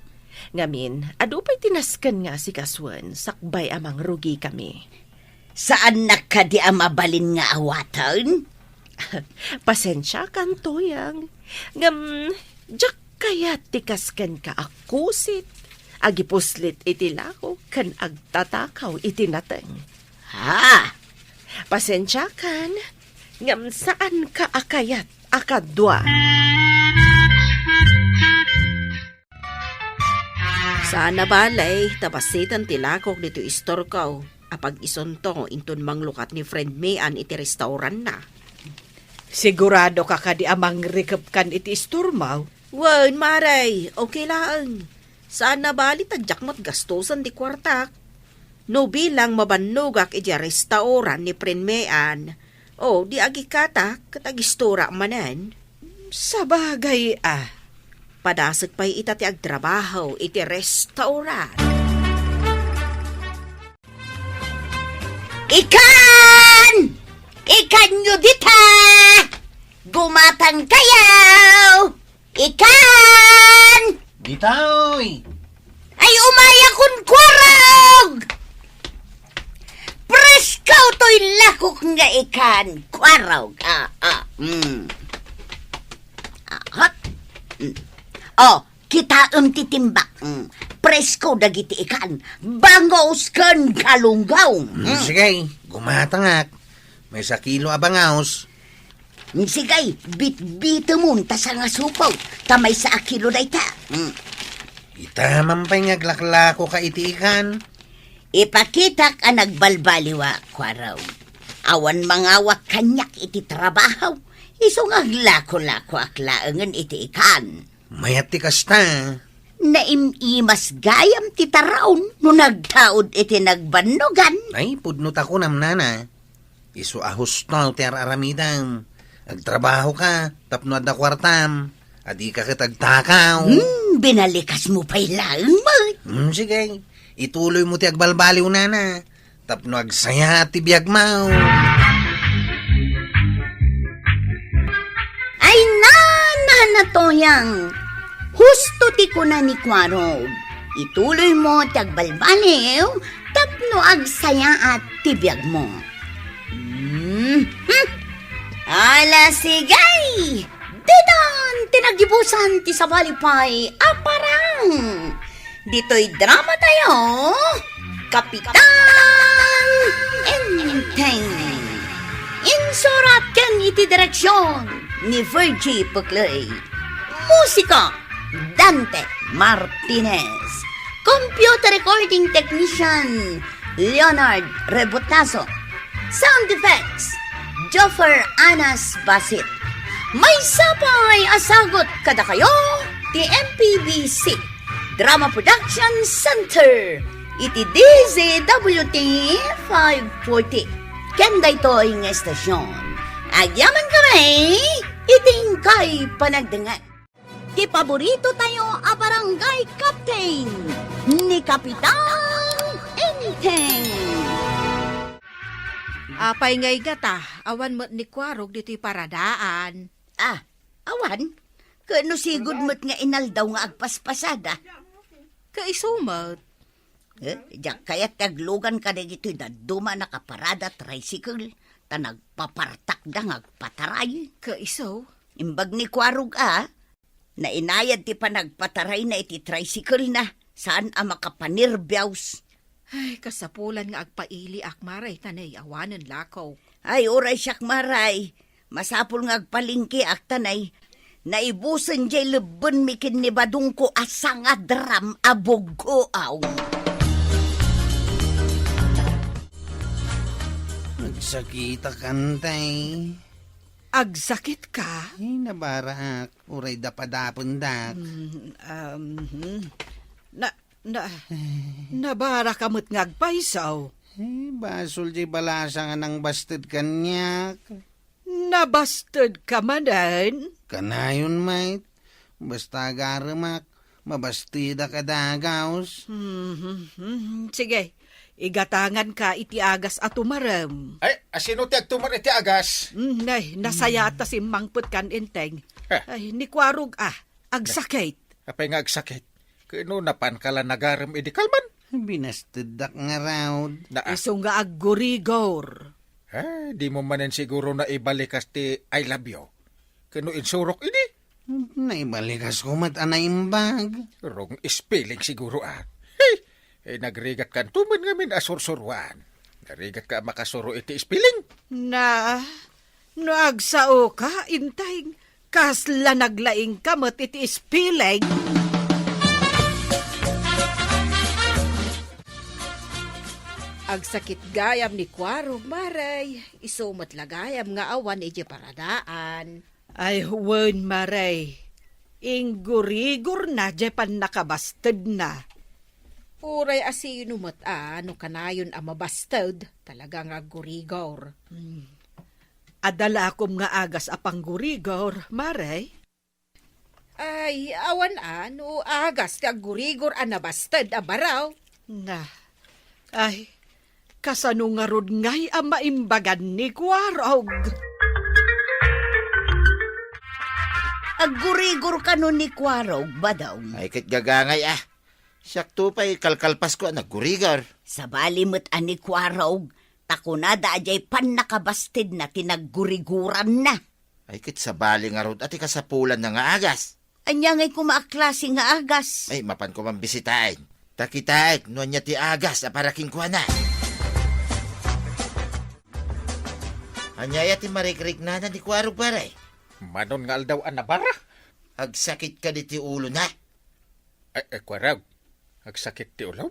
Ngamin, adu pay ti nasken nga asikasuen, sakbay a mangrugikami. Saannak kadi a mabalin nga awaten? Pasensiakan, Tuyang. Ngem, diak kayat ti kaskenka a kusit, agipuslit iti lakok ken agtatakaw iti nateng. Ha? Pasensiakan, ngem saanka a kayat a kadua. Saan a bale, ta basiten ti lakok ditoy istorko a pag-isunto inton manglukat ni friend May Ann iti restauranna. Siguradoka kadi a mangrikepkan iti istormo? Wen, Maray, okay laeng. Saan a bale ta diak met gastosen ti kuartak. No bilang mabannogak idiay restauran ni friend May Ann, o, di agikkatak ket agistorak manen. Sabagay a. Padasek pay ita ti agtrabaho iti restaurant. Ikan! Ikanyo dita! Gumatangkayo! Ikan! Ditoy! Ay, umayakon, kuarog! Presko toy lakok nga ikan, kuarog. Ah, ah, mm. Ah, hot. Mm. Oh, Kitaem ti timbak. Mm. Presko dagiti ikan. Bangaws ken galunggong. Mm, mm. Sige, gumatangak. Maysa kilo a bangaws. Mm, sige, bitbitemon ta sangasupo. Ta maysa a kilo dayta. Mm. Ita man pay nga aglaklakoka iti ikan. Ipakitak a nagbalbaliwak, Kuarog. Awan mangawak kaniak iti trabaho. Isu nga aglako-lakoak laengen iti ikan. Mayat ti kasta. Naim-imas gayam ti taraon no nagtaud iti nagbannogan. Ay, pudno ta kunam, nana. Isu a husto ti ar-aramidem. Agtrabahoka tapno adda kuartam. Adika ket agtakaw. Hmm, binalikasmo pay laeng met. Hmm, sige. Ituloymo ti agbalbaliw, nana. Tapno agsaya ti biagmo. Ay, nana, Nana Toyang, husto ti kuna ni Kuarog. Ituloymo ti agbalbaliw tapno agsayaat ti biagmo. Hmm. Hmm. Ala, sige! Ditan ti nagibusan ti sabali pay a parang. Ditoy drama tayo, Kapitan Enteng. Insurat ken iti direksyon ni Virgie Puclay. Musika, Dante Martinez. Computer recording technician, Leonard Rebotazo. Sound effects, Joffer Anas Basit. Maysa pay a sagut kadakayo ti M P B C Drama Production Center iti D Z W T five forty. Ken daytoy nga estasyon, agyaman kami iti inkay panagdengngeg. Ti paborito tayo a barangay captain, ni Kapitan Enteng. Apay ngay ngata, awan met ni Kuarog ditoy paradaan. Ah, awan? Ket no sigud met nga inaldaw nga agpaspasada? Kaisu met. Eh, diak kayat ti aglugan kadagitoy dadduma a nakaparada tricycle, ta nagpapartakda nga agpataray. Kaisu? Imbag ni Kuarog a, nainayad ti panagpatarayna iti tricycle-na, saan a makapanirbiaws. Ay, kasapulan nga agpailiak, Maray, ta nay awanen lakok. Ay, uray siak, Maray. Masapul nga agpalengkeak ta nay naibusen jay lebbenmi ken ni badongko a sangadram a buggoaw. Nagsakitak, Antay. Agsakitka? Ay, nabaraak. Uray dapadapendak. Mm, um, hmm. Na, na, nabaraka met nga agpayso. Ay, basol jay balasa nga nangbasted kaniak. Nabasted ka manen? Kanayon, mait. Basta agaremak, mabastedak a dagaws. Mhm, mhm. Sige, igatangan ka iti agas a tumarem. Ay, asino ti agtumar iti agas? Mm, nay, nasaya ta simmangpet kan Enteng. Heh. Ay, ni Kuarog a, agsakit. Apay nga agsakit? Ket no napanka la nagarem idi kalman? Binasteddak ngarud. Naa. Isu nga aggurigor. Eh, dimo manen siguro naibalikas ti I love you. Ket no insurok idi? Naibalikasko met a naimbag. Wrong spelling siguro, ah. Hey! Eh, nagrigat kanto man ngamin a sursuruan. Narigat ka a makasuro iti spelling? Na, no agsao ka, Enteng, kasla naglaing ka met iti spelling. Agsakit gayam ni Kuarog, Maray. Isu met la gayam nga awan idiay paradaan. Ay, wen, Maray. Inggurigorna jay pannakabastedna. Uray asino met a no kanayon a mabasted, talaga nga aggurigor. Hmm. Adda la akom nga agas a panggurigor, Maray? Ay, awan a, no agas ti aggurigor a nabasted a baro. Na, ay, kasano ngarud ngay a maimbagan ni Kuarog? Aggurigor kano ni Kuarog, Badong? Ay, ket gagangay, ah. Siakto pay kalkalpasko a naggurigor. Sabali met a ni Kuarog, ta kunada a jay pannakabastedna ti nagguriguranna. Ay, ket sabali ngarud a ti kasapulanna nga agas. Ania ngay koma a klase nga agas? Ay, mapan ko man bisitaen. Ta kitaek no ania ti agas a para kenkuana. Ania aya ti marikriknana ni Kuarog, pare? Manon nga aldaw a nabara? Agsakit kadi ti ulona? Ay, ay, Kuarog, agsakit ti ulom?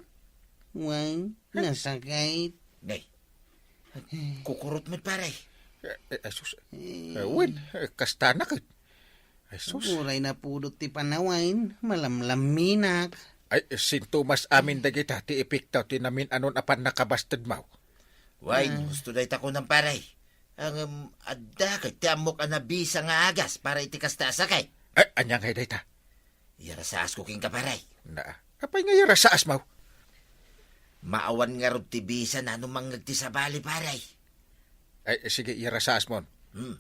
Wen, nasakit. Nay, kukurot met, pare. Eh, eh, ay, sus. Eh. Eh, wen, eh, kastana ket. Ay, sus. Uray napudot ti panawen, malamlaminak. Ay, sintomas amin dagita ti epekto ti namin-anon a pannakabastedmo. Wen, ah, husto dayta kunam, pare. Ngem, adda ket ti ammok a nabisa nga agas para iti kasta a sakit. Ay, ania ngay dayta? Iyarasaasko kenka, pare. Na, apay nga iyarasaasmo? Maawan ngarud ti bisana no mangngeg ti sabali, pare. Ay, sige, iyarasaasmon. Hmm.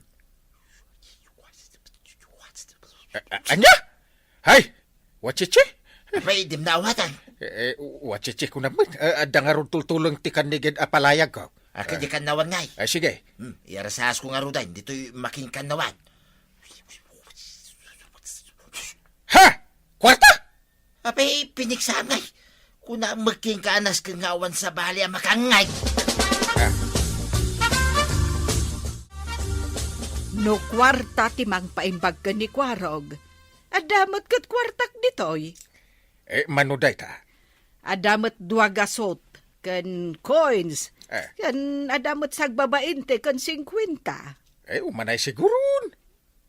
A-, a-, ania? Hay! Wachichi? Apay, dim naawatan. Eh, eh, wachichi ko naman. Eh, adda ngarud tultulong ti kannigid a palayagko. Aka di kannawan ngay. Ay, sige. Hmm, iyarasaasko ngaruden, ditoy makinkannawan. Ha? Kuarta? Apay, piniksaam ngay. Kuna magkingkaanas ken nga awan sabali a makangngeg. Ah. No kuarta ti mangpaimbag ken ni Kuarog, adda met ket kuartak ditoy. Eh, mano dayta? Adda met dua gasot ken coins, eh, ken adda met sagbabainte ken singkuenta. Eh, umanay siguron.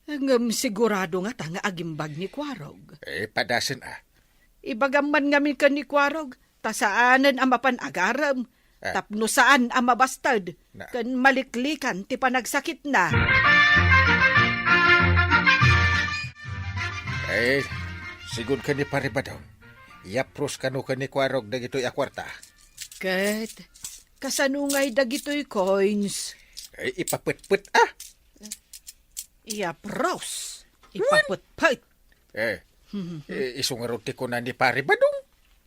Ngem sigurado ngata nga agimbag ni Kuarog. Eh, padasen a. Ibagam man ngamin ken ni Kuarog, ta saanen a mapan agarem, eh, tapno saan a mabasted, na, ken maliklikan ti panagsakitna. Eh, sigun ken ni Pare Badong, iyapros kano ken ni Kuarog dagitoy a kuarta. Ket, kasano ngay dagitoy coins? Eh, ipapetpet a. Iyapros. Ipapetpet. Eh, eh, isu ngarud ti kuna ni Pare Badong.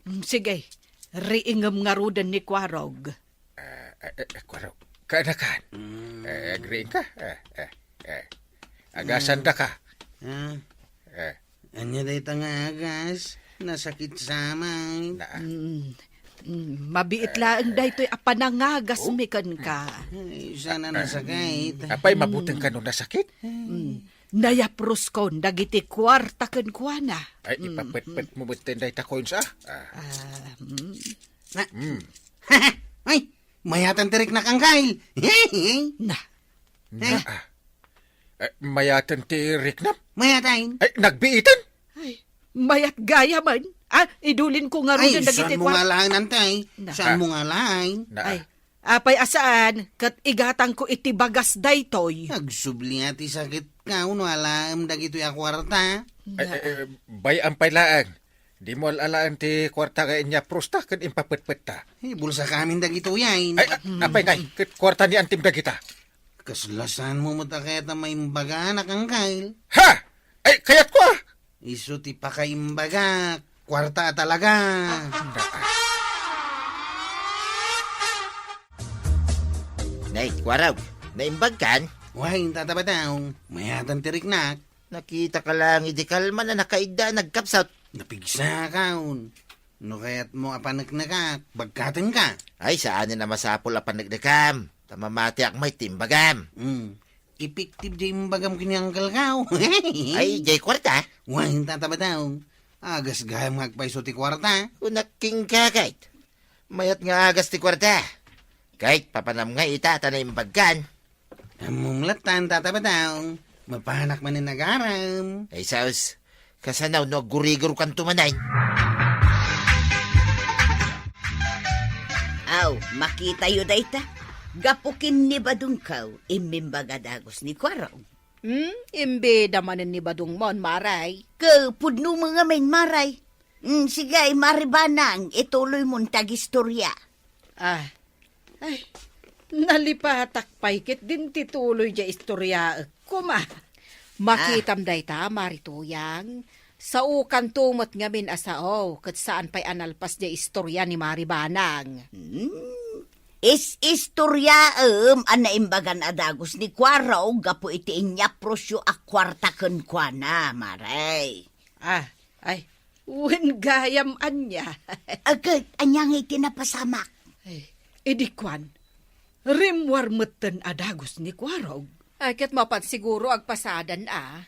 Mm, sige, riingem ngaruden ni Kuarog. Ah, eh, eh, eh, Kuarog, kaanakan. Mm. Eh, agriing ka? Eh, eh, eh. Agasanda ka. Ah. Eh. Ania dayta nga agas? Nasakit sa amin. Na, ah. Mm, mm, mabiit laeng daytoy a panangagas mi kenka. Ay, sana nasakit. Apay, mabuting kano nasakit? Mm. Nayapruskon dagiti kuarta kenkuana. Ay, ipapetpet mo metten dayta coins, ah. Ah. Ah, mm. Na. Mm. Ay, mayatan ti riknak, Angkel. Na. Na, ah. Eh, mayaten ti riknam? Mayaten. Ay, nagbiiten? Ay, mayat gayam. Ah, idulin ko ngaruden dagiti kuarta. Ay, saan mo nga laen, antay? Na. Saan mo nga laen? Na. Ay, apay a saan, ket igatangko iti bagas daytoy. Agsubli a ti sakit ka, no alaem dagitoy a kuarta. Ay, eh, eh, bay-am pay laeng. Dimo al-alaen ti kuarta nga inyaprusta ken impapetpetta. Eh, bulsakamin dagitoy, ay. Ay, a-, apay ngay, ket kuarta ni antim dagita. Kasla saan mo met a kayat a maimbaganak, Angkel? Ha! Ay, kayatko, ah! Isu ti pakaimbaga, kuarta a talaga. Nay, Kuarog, naimbagkan? Way, Tata Badong, mayatan ti riknak. Nakitaka laeng idi kalman a nakaidda a nagkapsut. Napigsakon. No kayatmo a paneknekak, bagkatenka. Ay, saanen a masapul a paneknekam. Ta mamatiak met ti imbagam. Hmm. Epektibo diay imbagam ken ni Angkelko. Ay, diay kuarta? Wen, Tata Badong. Agas gayam nga agpayso ti kuarta. Kunak kenka, ket. Mayat nga agas ti kuarta. Ket, papanam ngay ita ta naimbagkan. Ammom latta, Tata Badong. Mapanak manen agarem. Ay, sus. Kasano no aggurigurkanto manen? Aw, makitayo dayta. Gapu ken ni Badongko, immimbag a dagus ni Kuarog. Hmm? Imbida manen ni Badongmon, Maray. Ket pudno met ngamin, Maray. Hmm, sige, Mari Banang, ituloymon ti agistoria. Ah, ay, nalipatak pay ketdin ti tuloy diay istoriaek koma. Ah. Makitam dayta, Mari Tuyang. Saokanto met ngamin a sao, ket saan pay a nalpas diay istoria ni Mari Banang. Hmm? Is-istoriaem a naimbagan a dagus ni Kuarog gapu iti inyaprosyo a kuarta kenkuana, Maray. Ah, ay, wen gayam ania. Agay, ania nga iti napasamak? Ay, idi kuan, rimmuar metten a dagus ni Kuarog. Ay, ket mapan siguro agpasadan a.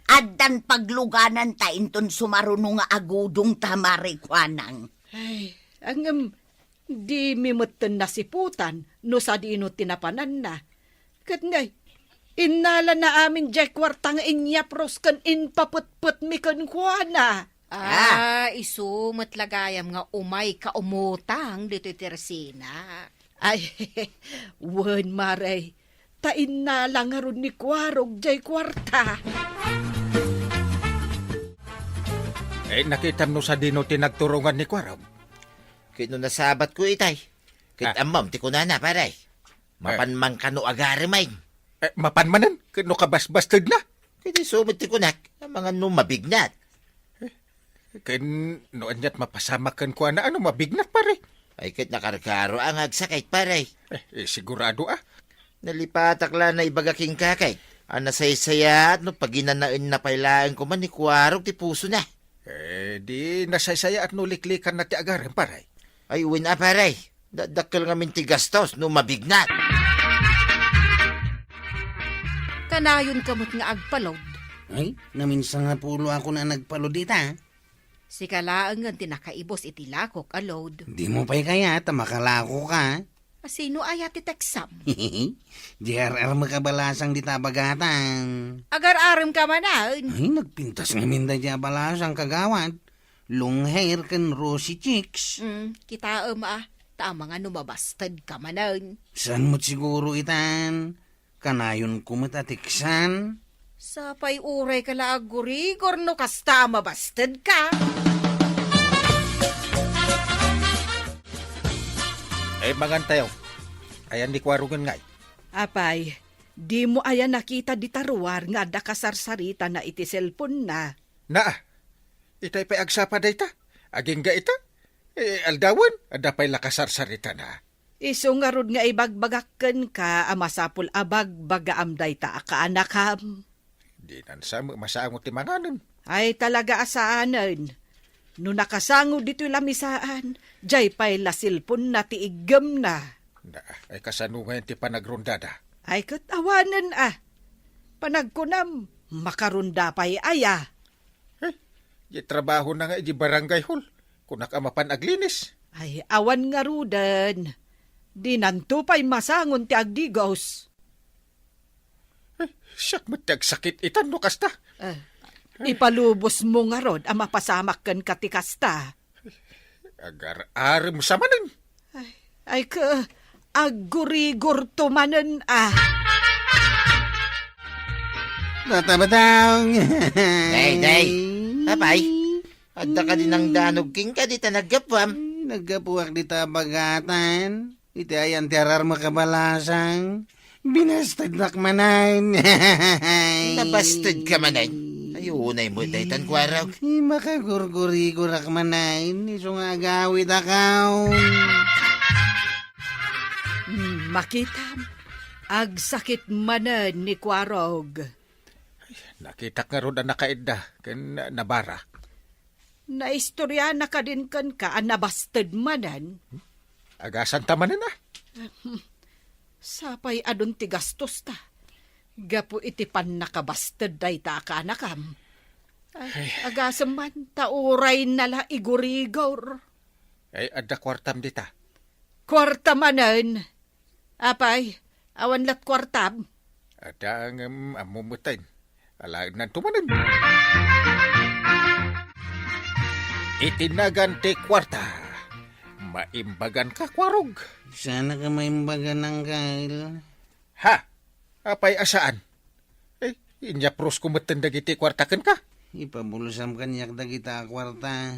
Addan pagluganan ta inton sumaruno nga agudong ta, Mare Kuanang. Ay, ngem, dimi metten nasiputan no sadino ti napananna. Ket ngay, innalana amin diay kuarta nga inyapros ken impapetpetmi kenkuana. Ah, isu met la gayam nga umayka umutang ditoy Teresina. Ay, wen, Mare, ta innala ngarud ni Kuarog diay kuarta. Eh, nakitam no sadino ti nagturongan ni Kuarog? Ket no nasabatko itay, ket Ah. ammom ti kunana, pare. Mapan man kano agaramay. Eh, mapan manen, ket no kabasbastedna? Ket isu met ti kunak, amangan no mabignat. Ken no aniat mapasamak kenkuana a no mabignat, pare? Ay, ket nakarkaro a nga agsakit, pare. Eh, eh, sigurado a. Nalipatak la naibaga kenka, kay a nasaysayaat no paginanaenna pay laeng koma ni Kuarog ti pusona. Eh, di nasaysayaat no liklikanna ti agarem, pare. Ay, wen a, pare. Da-, dakkel ngamin ti gastos no mabignat. Kanayonka met nga agpalod. Ay, naminsan nga pulo ako na nagpalod ita. Sika laengen ti nakaibus iti lakok a load. Dimo pay kayat a makalakoka? A sino aya ti teksam? Di ar-armek a balasang dita bagatan. Agar-aremka manen? Ay, nagpintas ngamin daydiay a balasang, kagawad. Long hair ken rosy cheeks. Mm, kitaem a, ta amangan no mabastedka manen. Saan met siguro itan? Kanayonko met a teksan. Sapay urayka la aggurigor no kasta a mabastedka. Eh, mangantayo. Ayan ni Kuarogen ngay. Apay, dimo aya nakita dita ruar nga adda kasarsaritana iti cellphone-na? Naa, itay pay agsapa dayta. Agingga ita. Eh, aldawen, adda pay la kasarsaritana. Isu ngarud nga ibagbagak kenka a masapul a bagbagaam dayta a kaanakam. Dinan sa met masango ti manganen. Ay, talaga a saanen. No nakasango ditoy lamisaan, diay pay la cellphone-na ti iggemna. Na, ay kasano ngayon ti panagrondada? Ay, ket awanen a. Panagkunam, makaronda pay aya. Eh, di trabaho na nga di barangay hall. Kunak a mapan aglinis. Ay, awan ngaruden. Dinanto pay masangon ti agdigos. Eh, siak met ti agsakit itan no kasta. Eh, ipalubos mo ngarud a mapasamak kenka ti kasta. Agar-arem sa manen. Ay, ay, ka, aggurigor to manen, ah. Bata-batang. Day, day. Apay, adda ka din ang danog king ka di ta naggapuam. Ay, naggapuak di ta bagatan. Iti ayan ti arar makabalasang. Binastednak manen. Nabasted ka manen? Ay, unay mo daytan, Kuarog. Ay, makagurgurigorak manen. Isu nga agawid akaw. Hmm, makitam. Agsakit manen ni Kuarog. Nakitak ngarud a nakaidda ken nabara. Naistorya na kadin kenka a nabasted manen? Agasanta manen, ah. Sapay adun ti gastosta. Gapu iti pannakabasted dayta a kaanakam. Ay, agasem man, ta uray na la igurigor. Ay, adda kuartam dita. Kuarta manen. Apay, awan lat kuartam? Adda ngem ammom metten. Alaennanto manen. Iti nagan ti kuarta, maimbagan ka, Kuarog. Saan ka maimbagan, Angkel? Ha? Apay a saan? Eh, inyaprosko metten dagiti kuarta kenka. Ipabulsam kaniak dagita a kuarta.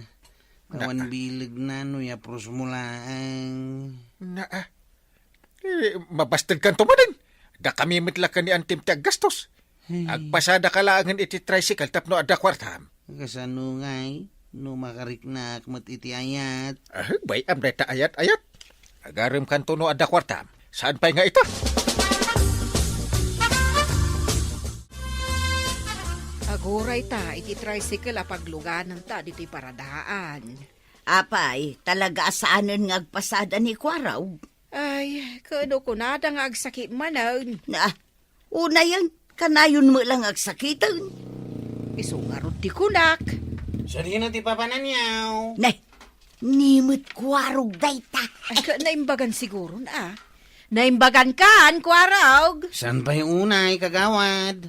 Awan bilegna no iyaprosmo laeng. Naa. Eh, mabasted kanto manen. Dakami met la ken ni Antim ti aggastos. Ay. Agpasadaka laengen iti tricycle tapno adda kuartam. Kasano ngay no makariknak met iti ayat? Ah, bay-am dayta ayat-ayat. Agarem kanto no adda kuartam. Saan pay nga ita? Ago, Uray ta iti tricycle a paglugananta ditoy paradaan. Apay, talaga a saanen nga agpasada ni Kuarog? Ay, ken no kunada nga agsakit manen. Na, unayen, kanayon met lang agsakiten. Isu ngarud ti kunak. Sadino ti papananyaw? Nay, ni met Kuarog dayta. Ay, ka, naimbagan siguron, a. Naimbagan kan, Kuarog. Saan pay unay, kagawad?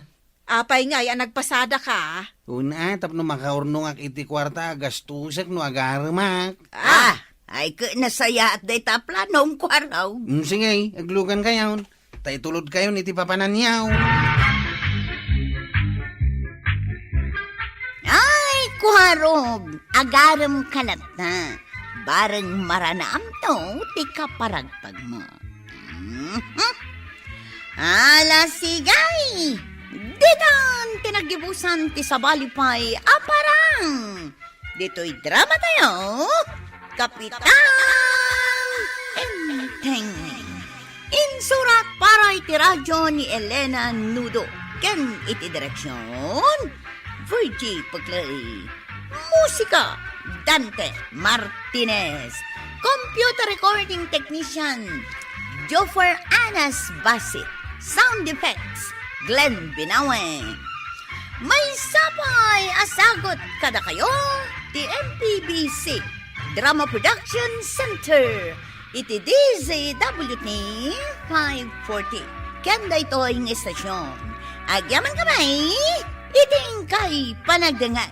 Apay ngay a nagpasada ka? Una, tapno makaurnongak iti kuarta a gastusek no agaremak. Ah, ay, ka, nasayaat dayta a planom, Kuarog. Mm, sige, aglugankayon. Ta itulodkayon iti papananyaw. Ay, Kuarog, agarem ka latta. Bareng maranaamto ti kaparagpagmo. Mhm. Ala, sigay! Ditan ti naggibusan ti sabali pay a parang. Ditoy drama tayo, Kapitan Enteng. Insurat para iti radyo ni Elena Nudo ken iti direksyon, Virgie Peclay. Musika, Dante Martinez. Computer recording technician, Joffer Anas Basit. Sound effects, Glenn Binawe. Maysa pay a sagut kadakayo ti M P B C Drama Production Center iti D Z W T five forty. Ken daytoy nga istasyon, agyamankami iti inkay panagdengngeg.